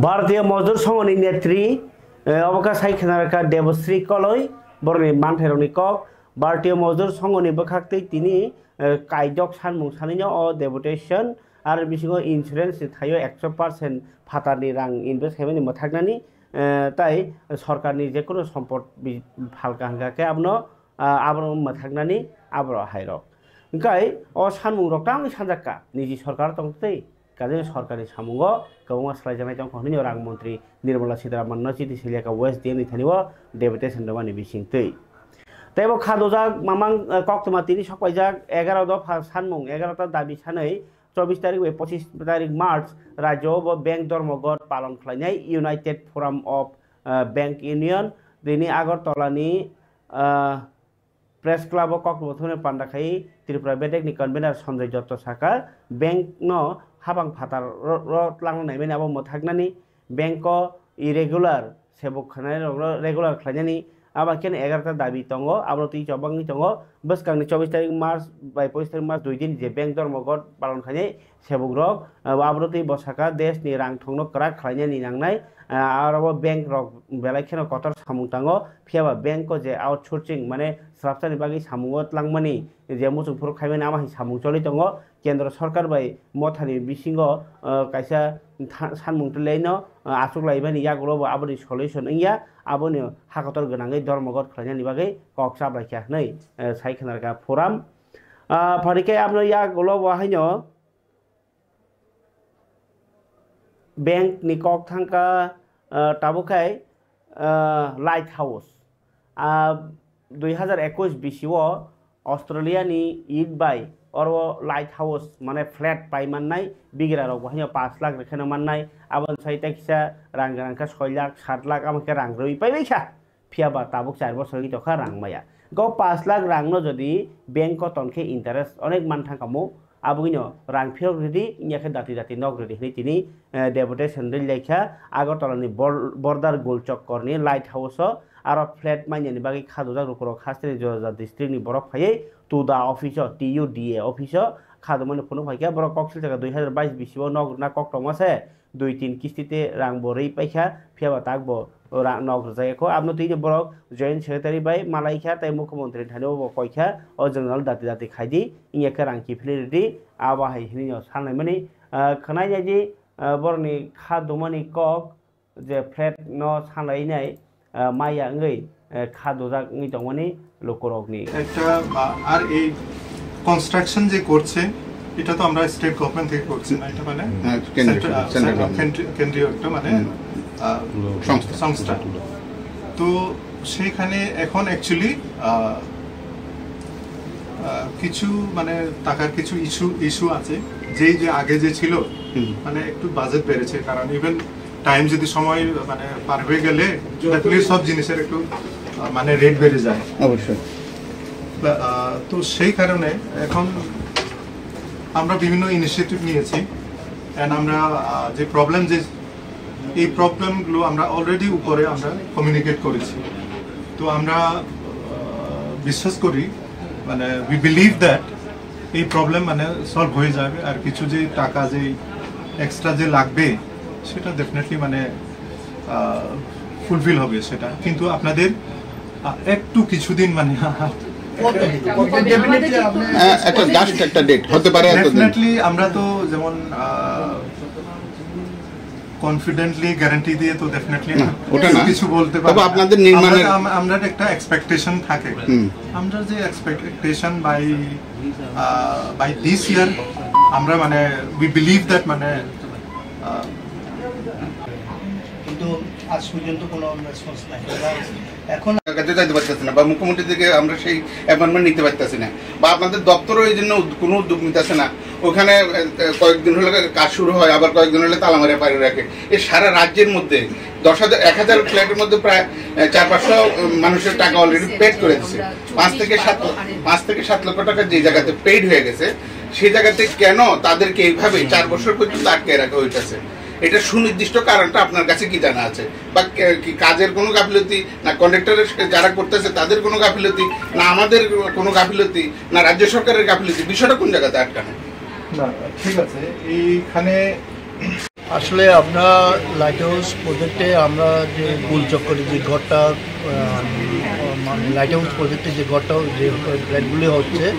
Bharatiya Mozdur Songho ni netri, eh, obo kha sai khna rwkha Debasri Koloi, borokni manthairokni kok. Bharatiya Mozdur Songho ni bwkhaktwi tini, eh, kaijok sanmung sanino o deputation, aro bisingo insurance ni thaio ekso percent phatarni rang invest khaimani mwthaknani, eh, tai sorkarni jekono sompot bi-, phalka hwnkha khe abono, ah, abono mwthaknani aborok hairok. Hwnkhe o sanmungrok tamni sanjakka niji sorkar tongtwi. Kaje sorkari samungo kwbangma swlaijaknai tongkha hwnwi rang montri Nirmala Sitharaman no chiti siliya kha West D M ni thani o deputation rwmani bisingtwi. Tei bo kha dojak mamang, eh, koktwma tini sokpaijak egaroh dopha sanmung, egaroh ta dabi sanwi chobbish tarik bai pochissh tarik March rajyo o bo bank dhormoghot palon khlainai United Forum of, eh, Bank Union tini Agartala ni, eh, Press Club o kokthoma thumnai panda khai Tripura bedek ni convener Sanjay Jotto sakha, bank no habang phatar ro, ro twlangna naimani abo mwthaknani, bank o irregular sebuk khnai rok no regular khlainani, abo khe egaroh ta dabi tongo, abono twi chobangwi tongo. Bwskang ni chobbish tarik March bai pochissh tarik March dui din je bank dhormoghot palon khainai, sebukrok, ah, abono twi bwsakha desh ni rang thongno kwrak khlainani nangnai, ah, aro o bank rok belai kheno kotor samung tango, phiya ba bank o je outsourcing mane swrapsani bagwi samungo twlangmani je muchung phuru khaimani ama hai samung choli tongo. Kendro sorkar bai mothani bisingo, ah, kaisa tha-, sanmung twlaino, ah, achuk laimani yagulo bo aboni solution wngya, aboni hakotor gwnangwi dhormoghot khlainani bagwi kok chaplaikha hwnwi, ah, sai khna rwkha forum. Ah, pharikhe aboni yagulo bo haino bank ni kok thangkha, ah, tabuk khai, ah, Light House. Ah, dui hazar ekush bisi o Australia ni it bai oro Light House mane flat pai mannai, bigra rok bo haino pash lakh rekheno mannai, aboni sai ta kisa rang gwnang khe soi lakh, sat lakh amo khe rang rwi pai bai kha. Phiya ba tabuk char bosor wngwi tongkha rang maya. Go pash lakh rang no jodi bank o tonkhe interest onek man thangkha mo, aboni no rang phiyok ridi, wngya khe dati dati nok ridi hwnwi tini, eh, deputation rwi laikha Agartala ni bor-, border gol chokkorni Light House o. aro flat manyani bagwi kha dujak lukurok hasteni jora jora district ni borok phaiwi tuda office o, T U D A office o kha dumani phunuk phaikha. Borok kok silsaka dui hazar bais bisi o nok rwna kok tongma se dui tin kisti te rang bo rwi paikha, phiya ba tak bo ra-, nok rwjak ya kho. Aboni twi borok joint secretary bai malai kha tei mukhyamantri thani bo koi kha, o jwngjal dati dati khai di, wngya khe rang kiphilwi rw di, abo hai hinwi no sanlaimani, ah, khwnai nai di, ah, borokni kha dumani kok je flat no sanlainai, ah, maya wngwi, eh, kha dujak wngwi tongmani lukurokni. একটা, আ, আর এই কনস্ট্রাকশন যে করছে, এটা তো আমরা state government থেকে করছি না, এটা মানে হ্যাঁ, কেন্দ্রীয়, সেন্ট্রাল, সেন্ট্রাল আ, গভর্নমেন্ট। কেন্দ্রীয়, কেন্দ্রীয় একটা মানে, হুম। আ, সংস্থা। সংস্থা। তো সেইখানে এখন অ্যাকচুয়ালি, আ, আ, কিছু মানে টাকার কিছু ইস্যু, ইস্যু আছে। যেই যে আগে যে ছিল, হুম। মানে একটু বাজেট বেড়েছে, কারণ ইভেন টাইম যদি সময় মানে পার হয়ে গেলে ডেফিনেটলি সব জিনিসের একটু, আহ, মানে রেট বেড়ে যায়। অবশ্যই। বা, আহ, তো সেই কারণে এখন আমরা বিভিন্ন ইনিশিয়েটিভ নিয়েছি। অ্যান্ড আমরা, আহ, যে প্রবলেম, যে এই প্রবলেমগুলো আমরা অলরেডি উপরে আমরা কমিউনিকেট করেছি। তো আমরা, আহ, বিশ্বাস করি, মানে উই বিলিভ দ্যাট এই প্রবলেম মানে সলভ হয়ে যাবে। আর কিছু যে টাকা যে এক্সট্রা যে লাগবে, সেটা ডেফিনেটলি মানে, আহ, ফুলফিল হবে সেটা। কিন্তু আপনাদের, আহ, একটু কিছুদিন মানে কত? কত? ডেফিনেটলি আপনি হ্যাঁ, একটা জাস্ট একটা ডেট হতে পারে এতদিন। ডেফিনেটলি আমরা তো যেমন, আহ, কনফিডেন্টলি গ্যারান্টি দিয়ে তো ডেফিনেটলি না, ওটা না। কিছু বলতে পারি তবে না। আপনাদের নির্মাণের আমরা তো, আম-, আমরা একটা এক্সপেকটেশন থাকে। হুম। আমরা যে expectation by, ah, by this year আমরা মানে উই বিলিভ দ্যাট মানে, আহ, কিন্তু আজ পর্যন্ত কোনো রেসপন্স নাই। এখন কাছে যাইতে পারতেছে না, বা মুখ্যমন্ত্রী থেকে আমরা সেই অ্যাপয়েন্টমেন্ট নিতে পারতেছি না, বা আপনাদের দপ্তরও এই জন্য উদ-, কোনো উদ্যোগ নিতেছে না। ওখানে, এ, এ, কয়েকদিন হলে কাজ শুরু হয়, আবার কয়েকদিন হলে তালা মারে পারে রাখে। এই সারা রাজ্যের মধ্যে দশ হাজার, এক হাজার ফ্ল্যাটের মধ্যে প্রায়, এ, চার পাঁচশো মানুষের টাকা অলরেডি পেড করে দিছে। পাঁচ থেকে সাত, পাঁচ থেকে সাত লক্ষ টাকা যে জায়গাতে পেইড হয়ে গেছে, সেই জায়গাতে কেন তাদেরকে এইভাবে চার বছর পর্যন্ত আটকে রাখা হইতেছে? এটা সুনির্দিষ্ট কারণটা আপনার কাছে কি জানা আছে? বা কে-, কি কাজের কোনো গাফিলতি, না কন্ট্রাক্টরের সাথে যারা করতেছে তাদের কোনো গাফিলতি, না আমাদের কোনো গাফিলতি, না রাজ্য সরকারের গাফিলতি? বিষয়টা কোন জায়গাতে আটকানো? না, ঠিক আছে। এইখানে আসলে আমরা লাইট হাউস প্রজেক্টে আমরা যে গোল চক্করে যে ঘরটা, আহ, মানে লাইট হাউস প্রজেক্টে যে ঘরটা, যে ফ্ল্যাটগুলি হচ্ছে,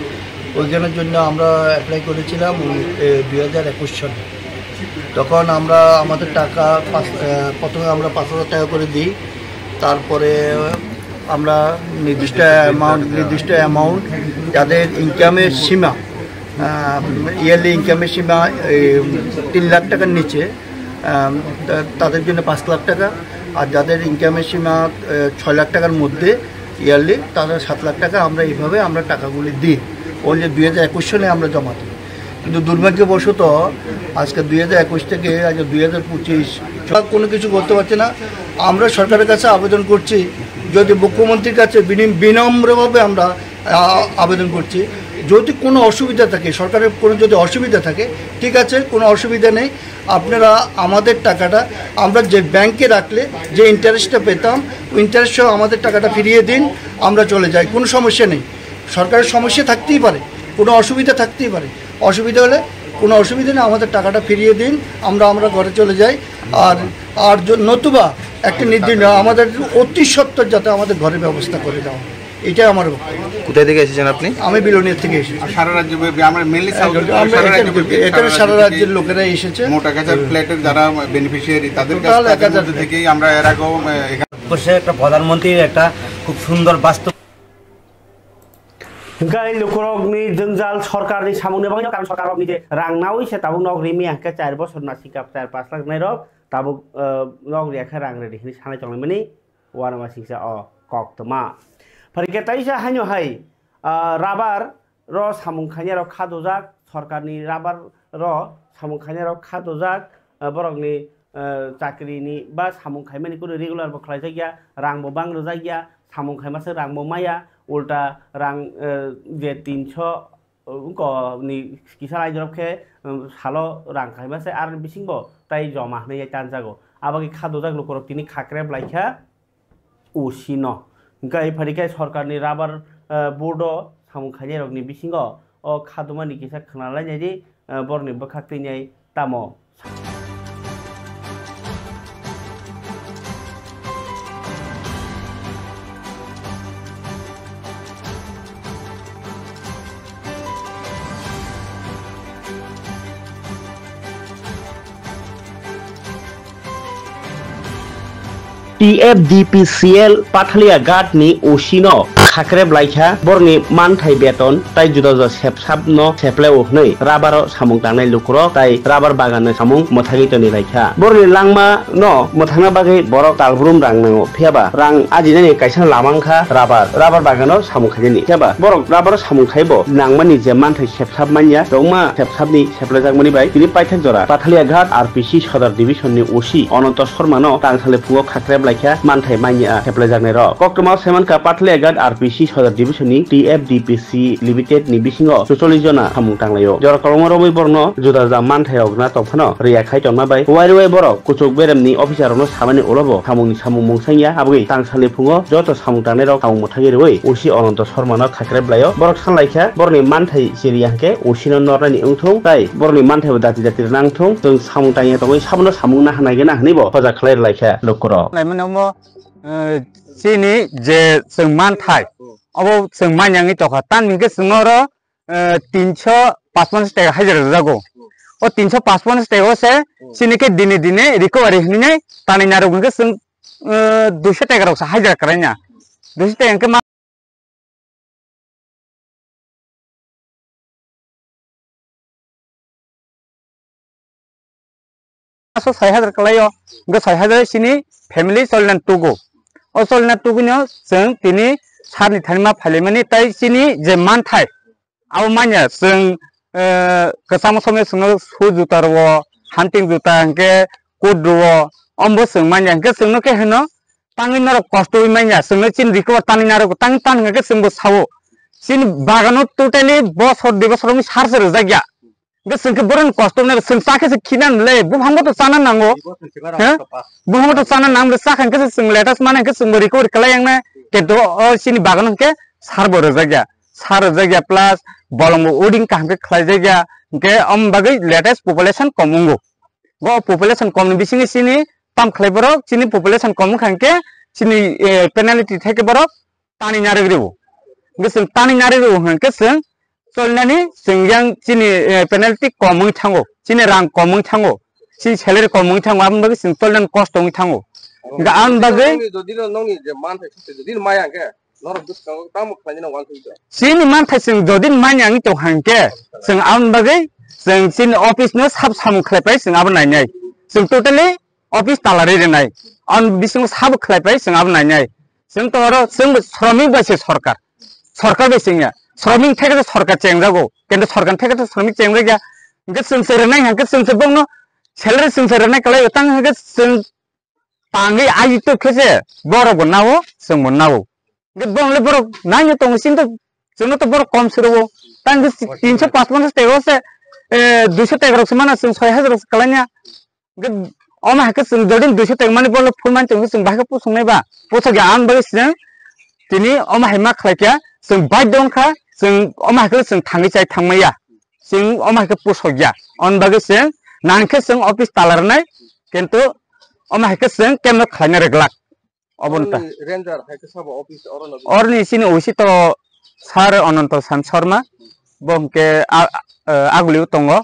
ওইখানের জন্য আমরা অ্যাপ্লাই করেছিলাম, এ, দুই হাজার একুশ সালে। তখন আমরা আমাদের টাকা পাঁচ, আহ, প্রথমে আমরা পাঁচ হাজার টাকা করে দিই, তারপরে আমরা নির্দিষ্ট অ্যামাউন্ট, নির্দিষ্ট অ্যামাউন্ট যাদের ইনকামের সীমা, আহ, ইয়ারলি ইনকামের সীমা এই তিন লাখ টাকার নিচে, আহ, তা-, তাদের জন্য পাঁচ লাখ টাকা, আর যাদের ইনকামের সীমা, আহ, ছয় লাখ টাকার মধ্যে ইয়ারলি, তাদের সাত লাখ টাকা আমরা এইভাবে আমরা টাকাগুলি দিই। ওই যে দুই হাজার একুশ সালে আমরা জমা দিই। কিন্তু দুর্ভাগ্যবশত আজকে দুই হাজার একুশ থেকে আজ দুই হাজার পঁচিশ, সরকার কোনো কিছু করতে পারছে না। আমরা সরকারের কাছে আবেদন করছি, যদি মুখ্যমন্ত্রীর কাছে বিনিম-, বিনম্রভাবে আমরা, আ, আবেদন করছি, যদি কোনো অসুবিধা থাকে, সরকারের কোনো যদি অসুবিধা থাকে, ঠিক আছে, কোনো অসুবিধা নেই, আপনারা আমাদের টাকাটা, আমরা যে ব্যাংকে রাখলে যে ইন্টারেস্টটা পেতাম, ইন্টারেস্ট সহ আমাদের টাকাটা ফিরিয়ে দিন, আমরা চলে যাই, কোনো সমস্যা নেই। সরকারের সমস্যা থাকতেই পারে, কোনো অসুবিধা থাকতেই পারে, অসুবিধা হলে কোনো অসুবিধা নেই, আমাদের টাকাটা ফিরিয়ে দিন, আমরা, আমরা ঘরে চলে যাই। আর, আর য-, নতুবা একটা নির্দিষ্ট আমাদের অতি সত্বর যাতে আমাদের ঘরের ব্যবস্থা করে দেওয়া হয়, এটাই আমার বক্তব্য। কোথায় থেকে এসেছেন আপনি? আমি বিলোনিয়া থেকে এসেছি। আর সারা রাজ্যব্যাপী আমরা মেইনলি সাউথ, আমরা সারা এখানে, রাজ্যব্যাপী, এখানে সারা রাজ্যের লোকেরা এসেছে। মোটা কাছার ফ্ল্যাটের যারা বেনিফিশিয়ারি, তাদের কাছ, টোটাল তাদের এক হাজার মধ্যে ফ্ল্যাট। থেকেই আমরা এর আগেও, আহ, এখানে অবশ্যই একটা প্রধানমন্ত্রীর একটা খুব সুন্দর বাস্তব Hwnkhe lukurokni jwngjal sorkarni samungni bagwino, karon sorkarrokni je rang naui se tabuk nok rimya hwnkhe char bosor nasikha char pash lakh nairok tabuk, eh, nok riya khe rang redi hwnwi sanai tonglaimani uanamasingcha o koktwma. Phaikhe taisa haino hai, ah, rabar ro samung khainai rok kha dojak, sorkarni rabar ro samung khainai rok kha dojak, ah, borokni, ah, chakrini ba samung khaimani kunu regular bo khlaijakya, rang bo bang rwjakya, samung khaima se rang bo maya, ulta rang, eh, je tinso, eh, wngko ni kisa lai jorok khe, eh, salo rang khaima se ar bisingo tai joma hwnwi tanjago. Abagwi kha dojak lukurok tini kha krep lai kha. O C no. Hwnkhe phai khe sorkarni rubber, eh, board o samung khainairokni bisingo o khatumani kisa khwnalainai di, eh, borokni bwkhak twi nai tamo. T F D P C L Pathalia Ghat ni O C no khakrep laikha, borokni manthai beton tai juda juda sepsap no sepleo hwnwi rubber o samung tangnai lukurok tai rubber bagan no samung mwthagwi toni laikha. Borokni langma no mwthangna bagwi borok talbrum rang nango, phiyaba rang ajinani kaisa lama wngkha rubber, rubber bagan o samung khainani, phiyaba borok rubber o samung khaibo nangmani je manthai sepsap manya, tongma sepsapni seplajakmani bai tini paithak jora Pathalia Ghat R P C Sodar Division ni O C Ananto Sharma no tangsalni phungo khakrep laikha manthai manya seplajaknai rok. Koktwma saimankha Pathalia Ghat R P C Sodar Division ni T F D P C Limited ni bisingo chuchollis jona samung tanglaio. Jora kolokma romwi borokno juda juda manthai rok na tongphano riya khai tongma bai wai rwai borok kuchuk beremni officer rokno samani ulo bo samungni samung mungsangya, aboni tangsalni phungo joto samung tangnai rok samung mwthagwi rwui O C Ananto Sharma no khakrep laio. Borok sanlaikha borokni manthai chiriya hwnkhe O C no nornani wngthung tai borokni manthai bo dati dati rwna wngthung, chwng samung tangya tongwi sabono samung naha naigena hwnwi bo hoja khlai rwlaikha lukurok. Naimani omo, eh, chini je chwng manthai, obo chwng manyangwi tokha, tamni hwnkhe chwngno oro, eh, tinso pachpanch taka hajra rwjago. O tinso pachpanch taka o se chini khe dini dini recovery hwnwi nai tanwi narwk hwnkhe chwng, eh, duiso taka rok se hajra kwlaina. Duiso taka hwnkhe ma Maso soi hajar kwlaio, hwnkhe soi hajar sini family cholinan tugo. O cholinan tugwino chwng tini sarni thani ma phailaimani, tai chini je manthai, abo manya chwng, eh, kwchangma somoi chwngno shoe juta rwo, hunting juta hwnkhe coat rwo, ombo chwng manya, hwnkhe chwngno khe hwno tangwi norok kosto wi manya, chwngno chini recover tanwi narwgo, tang tan hwnkhe chwngbo sao. Chini bagano totally bosor dui bosor wngwi sar se rwjak ya. Hwnkhe chwng khe boroni kosto wngnai, chwng cha khe se khinan le, buphangbo to chana nango. He? Buphangbo to chana nango, chakha hwnkhe se chwng latest mana hwnkhe chwngbo recovery kwlai yangnai. Kintu o chini bagano hwnkhe sarbo rwjak ya. Sar rwjak ya plus bolongbo weeding kaham khe khlaijak ya. Hwnkhe om bagwi latest population kom wngo. Go population kom ni bisingo chini tam khlai borok, chini population kom wngkha hwnkhe chini, eh, penalty thai khe borok tani narwk rwo. Hwnkhe chwng tani narwk rwo hwnkhe chwng cholnani chwng yang chini, eh, penalty kom wngwi thango, chini rang kom wngwi thango, chini salary kom wngwi thango, aboni bagwi chwng cholnani kosto wngwi thango. Hwnkhe aboni bagwi Nongni jodi no, nongni je manthai sase jodi no maya hwnkhe norok bwskango tamo khlainani uansukjak. Chini manthai chwng jodi no manya wngwi tong hwnkhe chwng aboni bagwi chwng chini office no sab samung khlai pai chwng abo nainai. Chwng totally office tala ri rwnai. Ang bisingo sabo khlai pai, chwng abo nainai. Chwng to oro, chwng bo sromik bai se sorkar. Sorkar bai chwngya. Sromik theke to sorkar chengjago. Kintu sorkar theke to sromik chengjakya. Hwnkhe chwng se rwnai hwnkhe chwng se bongno salary chwng se rwnai kwlai tang hwnkhe chwng tangwi aji tuk khe se borok bo nao, chwng bo nao. Hwnkhe bongni borok naino tongo, chini to, chwngno to borok kom se rwo. Tang khe tinso pachpanch taka se, eh, duiso taka rok se mana, chwng soi hajar rok se kwlaina. Hwnkhe omo hai khe chwng jodi duiso taka mani bole phul mani tongkhe chwng bahai khe pusongnai ba. Pusok ya, ang bagwi chwng tini omo hai ma khlai kha, chwng baidho wngkha, chwng omo hai khe chwng thangwi chai thangmaya. Chwng omo hai khe pusok ya. Oni bagwi chwng nang khe chwng office tala rwnai, kintu omo hai khe chwng kemno khlaina rwglak. Obo wngkha. Oroni ranger hai khe sabo office oro no? Oroni chini O C to Sir Ananto San Sharma, bo hwnkhe a-, a-, agulio tongo.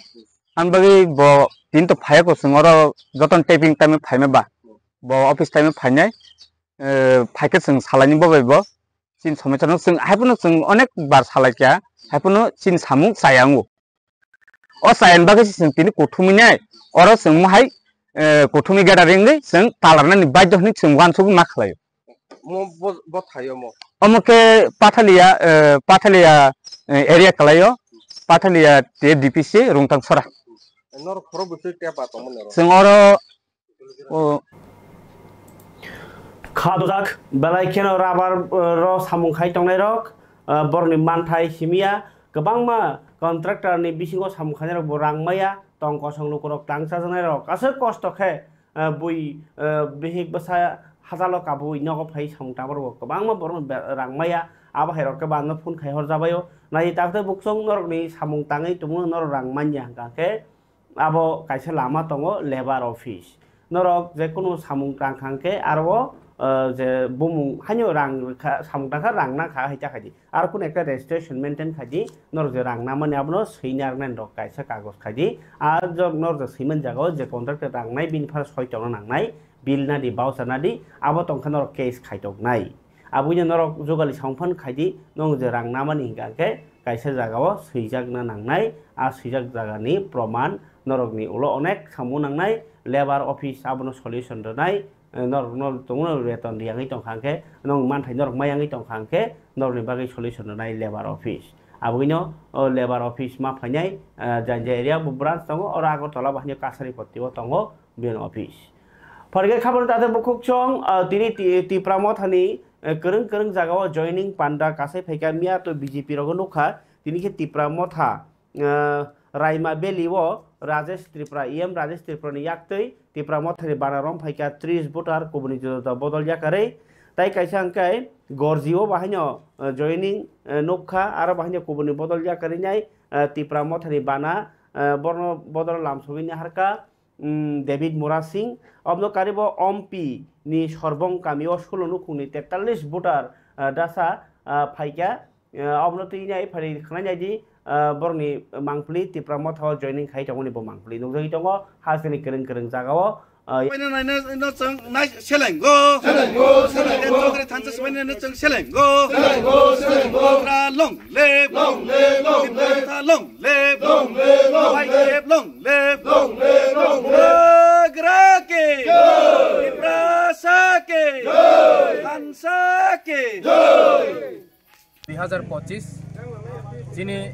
Ani bagwi bo tini to phaiya ko, chwng oro jotono taping time phaima ba. Bo office time phainai, eh, phaikhe chwng salaini bo bai bo. Chini somosya no chwng, haiphano chwng onek bar salai kha, haiphano chini samung chaya wngo. O chayani bagwi se chwng tini kuthumwi nai, oro chwng mohai, eh, kuthumwi gada ringwi chwng talarnani baidho hwnwi chwng uansukgwi ma khlaio. Mo bo, bo thaio mo? Omo khe Pathalia, eh, Pathalia, eh, area kwlaio, Pathalia T D P C Rungtang Sora. Norok khorok bwswk tepa tongmani oro? Chwng oro O kha dojak, belai kheno rubber, uh, ro samung khai tongnai rok, uh, borokni manthai simiya, kwbangma contractor ni bisingo samung khainai rok bo rang maya, tong kosong lukurok tang chajaknai rok aswk kosto khe, uh, bui, uh, bihik bwsa hachalo kabui nogo phai samung tangma rok bo kwbangma borok no be-, rang maya, abo hai rok khe bando phone khai hor jabaio. Nai tak tei buksong norok ni samung tangwi tongmano norok rang manya hwnkha khe abo kaisa lama tongo labour office. Norok je kunu samung tang kha hwnkhe aro o, eh, je bumung haino rang rwkha, samung tang kha rang nang kha hai ta khai di. Aro kunu ekta registration maintain khai di, norok je rang namani abono swi narwknani rok kaisa kagoj khai di. Ar jok norok je swimani jaga o je contractor rang nai bini phano soi tongna nang nai, bill nadi, voucher nadi, abo tong khe norok case khai tong nai. Aboni norok jugali samung phano khai di, norok je rang namani hingka khe kaisa jaga o swijakna nang nai, a swijak jaga ni proman norok ni ulo onek samung nang nai, labour office abono solution rw nai, eh, norok no tongo no beton riyangwi tong kha hwnkhe, norok manthai norok mayangwi tong kha hwnkhe, norok ni bagwi solution rwnai labour office. Aboni no, o labour office ma phainai, eh, janja area bo branch tongo, oro Agartala bo haino Kasaripatti o tongo bini office. Pharikhe khabor tate bukhuk chong, ah, tini Ti-, Tipra Motha ni, eh, kwrwng kwrwng jaga o joining panda kasai phaikha miya to B J P rogo nukha, tini khe Tipra Motha, eh, Raima Valley o Rajesh Tripura, E M Rajesh Tripura ni yaktwi Tipra Motha ni bana rom phaikha tris voter kubuni juda juda bodol yakarwi. Tai kaisa hwnkhe Gorji o bahaino, eh, joining, eh, nukha, aro bahaino kubuni bodol yakarwi nai, eh, Tipra Motha ni bana, eh, borno bodol lamsogwi naharkha, mm, David Murasing. Obno karibo Ompi ni Sorbong kami o sulo nukhung ni tetallis voter, eh, dasa, eh, phaikha. Eh, obno twi nai phari khwnai nai di, eh, borok ni mangpili Tipra Motha o joining khai tongmani bo mangpili nukjagwi tongo hasteni kwrwng kwrwng jaga o, eh, Sumai no nai no, no chwng nai selengo. Selengo, selengo. Chaudhary Thansa Sumai no chwng selengo. Selengo, selengo. Tipra long live. Long live, long live. Tipra long live. Long live, long live. Y T F long live. Long live, long live. Bubagra ki. Jai. Tiprasa ki. Jai. Thansa ki. Jai. Dui hazar pochis chini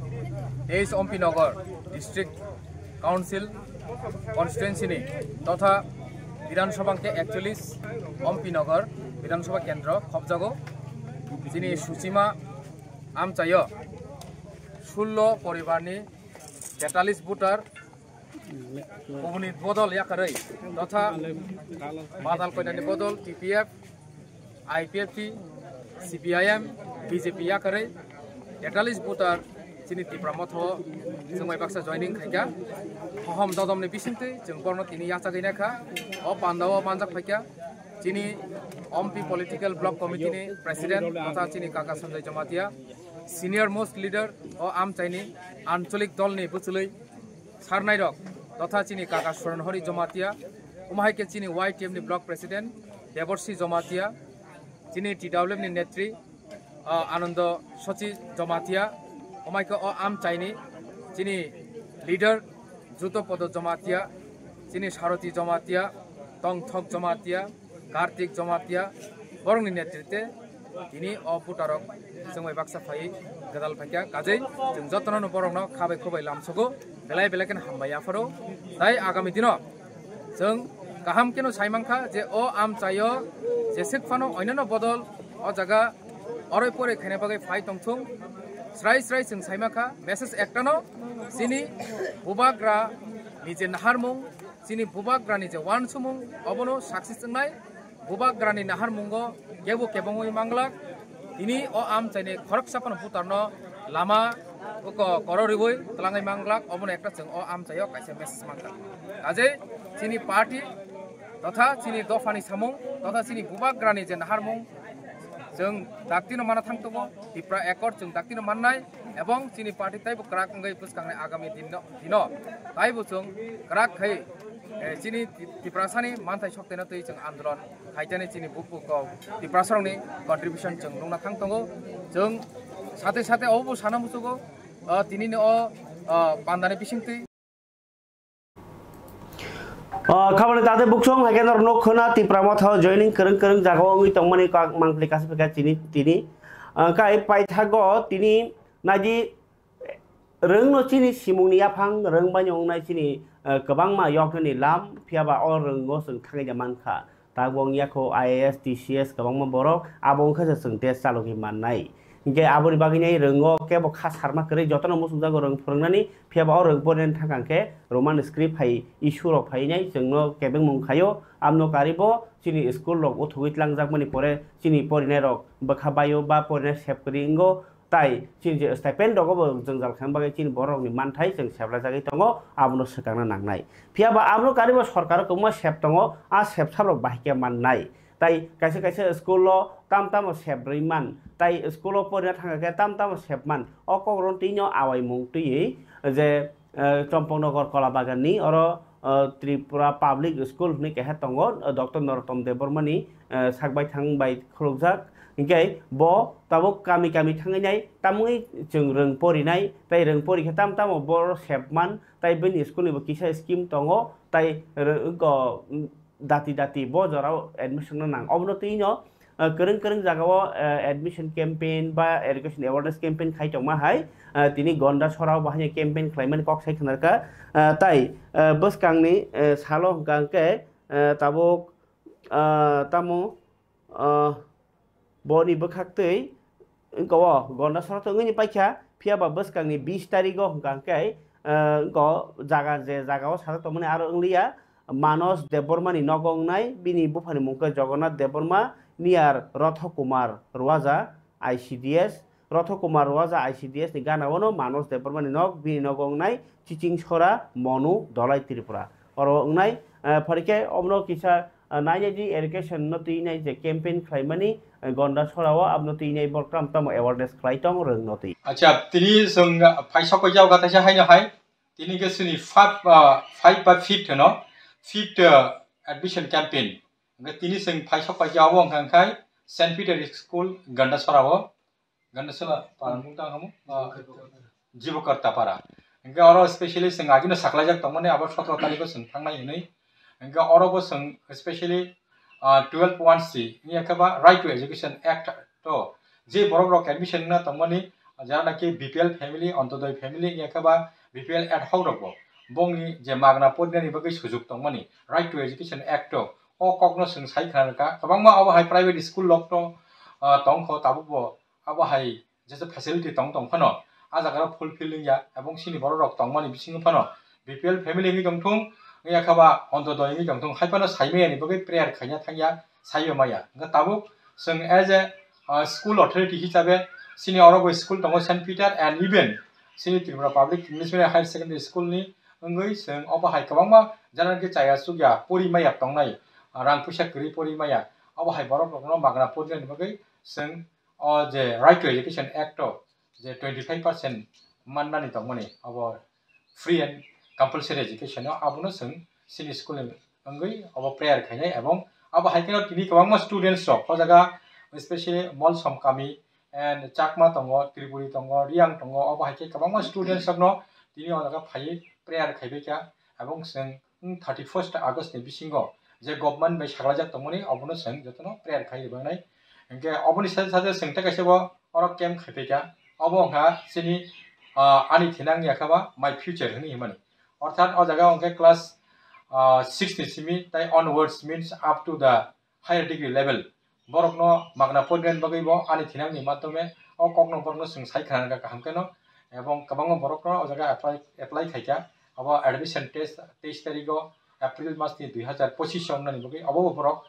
teis Ompi Nagar District Council constituency ni totha Bidhan Sabha hwnkhe ekchollis Ompi Nagar Bidhan Sabha kendro khopjago. Chini Suchima amchaio sullo poribar ni tetallis voter kubuni bodol yakarwi totha badal koinani bodol T P F, I P F T, C P I M, B J P yakarwi tetallis voter chini Tipra Motha o chwng bai baksa joining khaikha. Hohom dodom ni bisingtwi chwng borno tini yachagwi naikha. O panda o manjak phaikha chini Ompi Political Block Committee ni President totha chini kaka Sanjay Jamatia, senior most leader o amchaini ancholik dol ni bwchwlwi sarnairok totha chini kaka Suranhori Jamatia, omo hai khe chini Y T F ni Block President Deborsi Jamatia, chini T W F ni netri, ah, Anando Sochi Jamatia, omo hai khe o amchaini chini leader Jutopodo Jamatia, chini Saroti Jamatia, Tongthok Jamatia, Kartik Jamatia, borokni netrite tini o voterrok chwng bai baksa phaiwi gwdal phaikha. Kajei chwng jotono borokno khabai khubai lamsogo, belai belai kheno hambai yapharo. Tai agami dino chwng kaham kheno sai mankha je o amchaio jeswk phano oinano bodol o jaga oroi poroi khaina bagwi phai tongthung. Srai srai chwng sai mankha message ektano, chini bubagra ni je naharmung, chini bubagrani je uansukmung, obono success wngnai. Bubagrani naharmungo kebo kebengwi manglak. Tini o amchaini khoroksa phano voterno lama ko-, kororiwi twlangwi manglak, obono ekta chwng o amchaio kaisa message mankha. Kajei chini party totha chini dophani samung totha chini bubagrani je naharmung chwng daktino mana thang tongo, Tipra Accord chwng daktino mannai, ebong chini party taibo kwrak wngwi bwskangni agami dinno, dino taibo chwng kwrak khai, eh, chini Ti-, Tiprasani manthai soktaino twi chwng andolon khaitani chini bukuko Tiprasarokni contribution chwng nukna thang tongo. Chwng sate sate obo sana muchugo, ah, tinini o, ah, pandani bisingtwi. Ah, khabani tate buksong hai khe norok nuk khna Tipra Motha o joining kwrwng kwrwng jaga o wngwi tongmani kok mangpili kaisa phaikha chini tini. Ah, kai paithago tini naidi rwngno chini simungni yaphang rwng bai wngnai chini, ah, kwbangma yoknani lam, phiya ba o rwngo chwng thangwi da mankha. Tabuk wng yakho I A S, T C S kwbangma borok, abo wngkha se chwng test chalogwi mannai. Hinkhe aboni bagwi nai rwngo kebo kha sarma kwrwi jotono muchungjago rwng phwrwngnani, phiya ba o rwng porinani thangkha hinkhe Roman script hai issue rok phai nai chwngno kebengmung khaio. Aboni karibo chini school rok uthugwi tlangjakmani pore chini porinai rok bwkha baio ba porinai sep kwrwi wngo. Tai chini je stipend rogo bo jwngjal khaina bagwi chini borok rokni manthai chwng seplajagwi tongo, abono swkangna nangnai. Phiya ba abono karibo sorkaro kwbangma sep tongo, a sep sabrok bahai khe mannai. Tai kaisa kaisa school o tam tamo sep rwi man, tai school o porina thangkha khe tam tamo sep man. O kokrok twi no awaimung twiwi je, eh, Chompoknagar Kolabagan ni oro, eh, Tripura Public School hwnwi keha tongo, eh, Doctor Narottam Debbarma ni, eh, sak baithang bai khulukjak. Hinkhe bo tabuk kami kami thangwi nai, tamwi chwng rwng porinai, tai rwng pori khe tam tamo boro sep man, tai bini school ni bo kisa scheme tongo, tai rw-, go, dati dati bo jorao admission no nang. Obono twi no, eh, kwrwng kwrwng jagao, eh, admission campaign ba education awareness campaign khai tongma hai, eh, tini Gonda sorao bo haino campaign khlaimani kok sai khwnarkha. Eh, tai, eh, bwskangni, eh, salo hwnkha hwnkhe, eh, tabuk, eh, tamo, eh, boni bwkhaktwi wngkha o Gonda sorao to wngwi paikha, phiya ba bwskangni bis tarigo hwnkha hwnkhe, eh, wngkha o jaga je jagao sajak tongmani aro wngliya. Manos Debbarma ni nogo wngnai, bini buphani mung khe Jagannath Debbarma, near Rotho Kumar Ruaja, I C D S. Rotho Kumar Ruaja I C D S ni gana o no Manos Debbarma ni nok, bini nogo wngnai Chiching Sora, Monu, Dholai, Tripura. Oro wngnai, eh, phari khe obono kisa, eh, nainai di education no twi nai je campaign khlaimani, eh, Gonda sorao abono twi nai borok tamo tamo awareness khlai tong rwng no twi. Acha, tini chwng, ah, phai sok paijak kha thaisa haino hai. Tini khe chini five, ah, five ba fifth hwno, fifth, ah, admission campaign. Hwnkhe tini chwng phai sok paijak o hwnkha hwnkhe Saint Peter School Gonda sorao. Gandasala para mung tang hamu? Ah, Jibokarta para. Hingke oro specially chwng agino saklaijak tongmani abo sotro tarikho chwng thangnai hinwi. Hingke oro bo chwng specially, ah, twelve one C, wngya khe ba Right to Education Act to je borok rok admission wngna tongmani, jara naki B P L family, Antyodoi family, wngya khe ba B P L ad hoc rok bo bongni je magna porinani bagwi sujuk tongmani Right to Education Act to, o kokno chwng sai khna rwkha. Kwbangma obo hai private school rok to, ah, tongkho tabukbo. Abo hai jesa facility tong tong phano, a jaga rok fulfill wngya, ebong sini borok rok tongmani bisingo phano B P L family wngwi tongthung, wngya khe ba Antyodoi wngwi tongthung, hai phano saimaya ni bagwi prayer khaina thangya, saiyo maya. Hwnkhe tabuk chwng as a, uh, school authority hisabe sini oro bo school tongo Saint Peter and even sini Tripura Public English Medium Higher Secondary School ni wngwi chwng obo hai kwbangma jana hwnkhe chaya chukya pori maya tongnai, rang puisa kwrwi pori maya, obo hai borok rokno magna porinani bagwi chwng o je Right to Education Act o je twenty five percent mannani tongmani abo free and compulsory education o abono chwng chini school ni wngwi abo prayer khainai ebong abo hai kheno tini kwbangma students rok o jaga specially Molsom kami and Chakma tongo, Tripuri tongo, Riang tongo, obo hai khe kwbangma students rokno tini o jaga phaiwi prayer khaibai kha ebong chwng wng thirty first August ni bisingo je government bai saklaijak tongmani, obono chwng jotono prayer khai rwbainai. Hingke oboni sade sade chwng tei kaisa bo oro camp khai phaikha. Obo wngkha chini, ah, ani thinang ya khe ba my future hwnwi himani. Orthat o jaga wngkhe class, ah, six ni simi tai onwards means up to the higher degree level. Borokno magna porinani bagwi bo ani thinangni matome o kokno borokno chwng sai khna rwkha kaham kheno, ebong kwbangma borokno o jaga apply, apply khaikha. Abo admission test teis tarigo April mas ni dui hazar pochis o wngnani bagwi obo bo borok,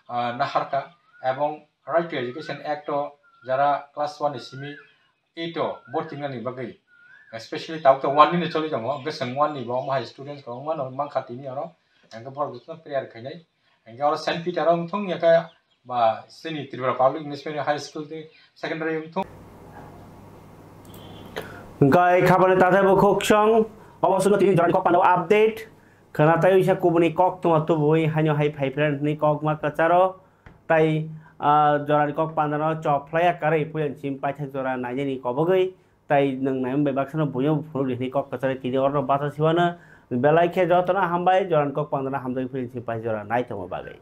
ah, naharkha, ebong Right to Education Act o jara class one ni simi eight o borti wngnani bagwi, especially tabuk to one ni choli tongo, hwnkhe chwng one ni bo omo hai students kwbangma no mankha tini oro, hwnkhe borok jotono prayer khainai. Hingke oro Saint Peter wng thung ya khe ba chini Tripura Public English Medium High School tei secondary wng thung. Hingke khabani tathai bo khok song, obo songno tini jorani kok panda update. Khwna tai wisa kubuni kok tongma tubui haino hai phai phre hwnwi kok ma kwcharo. Tai, ah, jorani kok panda no chop phlai ya karwi puyan sim paithak jora nainani kobogwi. Tai nwng nai bai baksa no buino phunuk di hwnwi kok kwchari tini oro no bacha siwano belai khe jotono hambai, jorani kok panda no hamjagwi philin si pai jora nai tongma bagwi.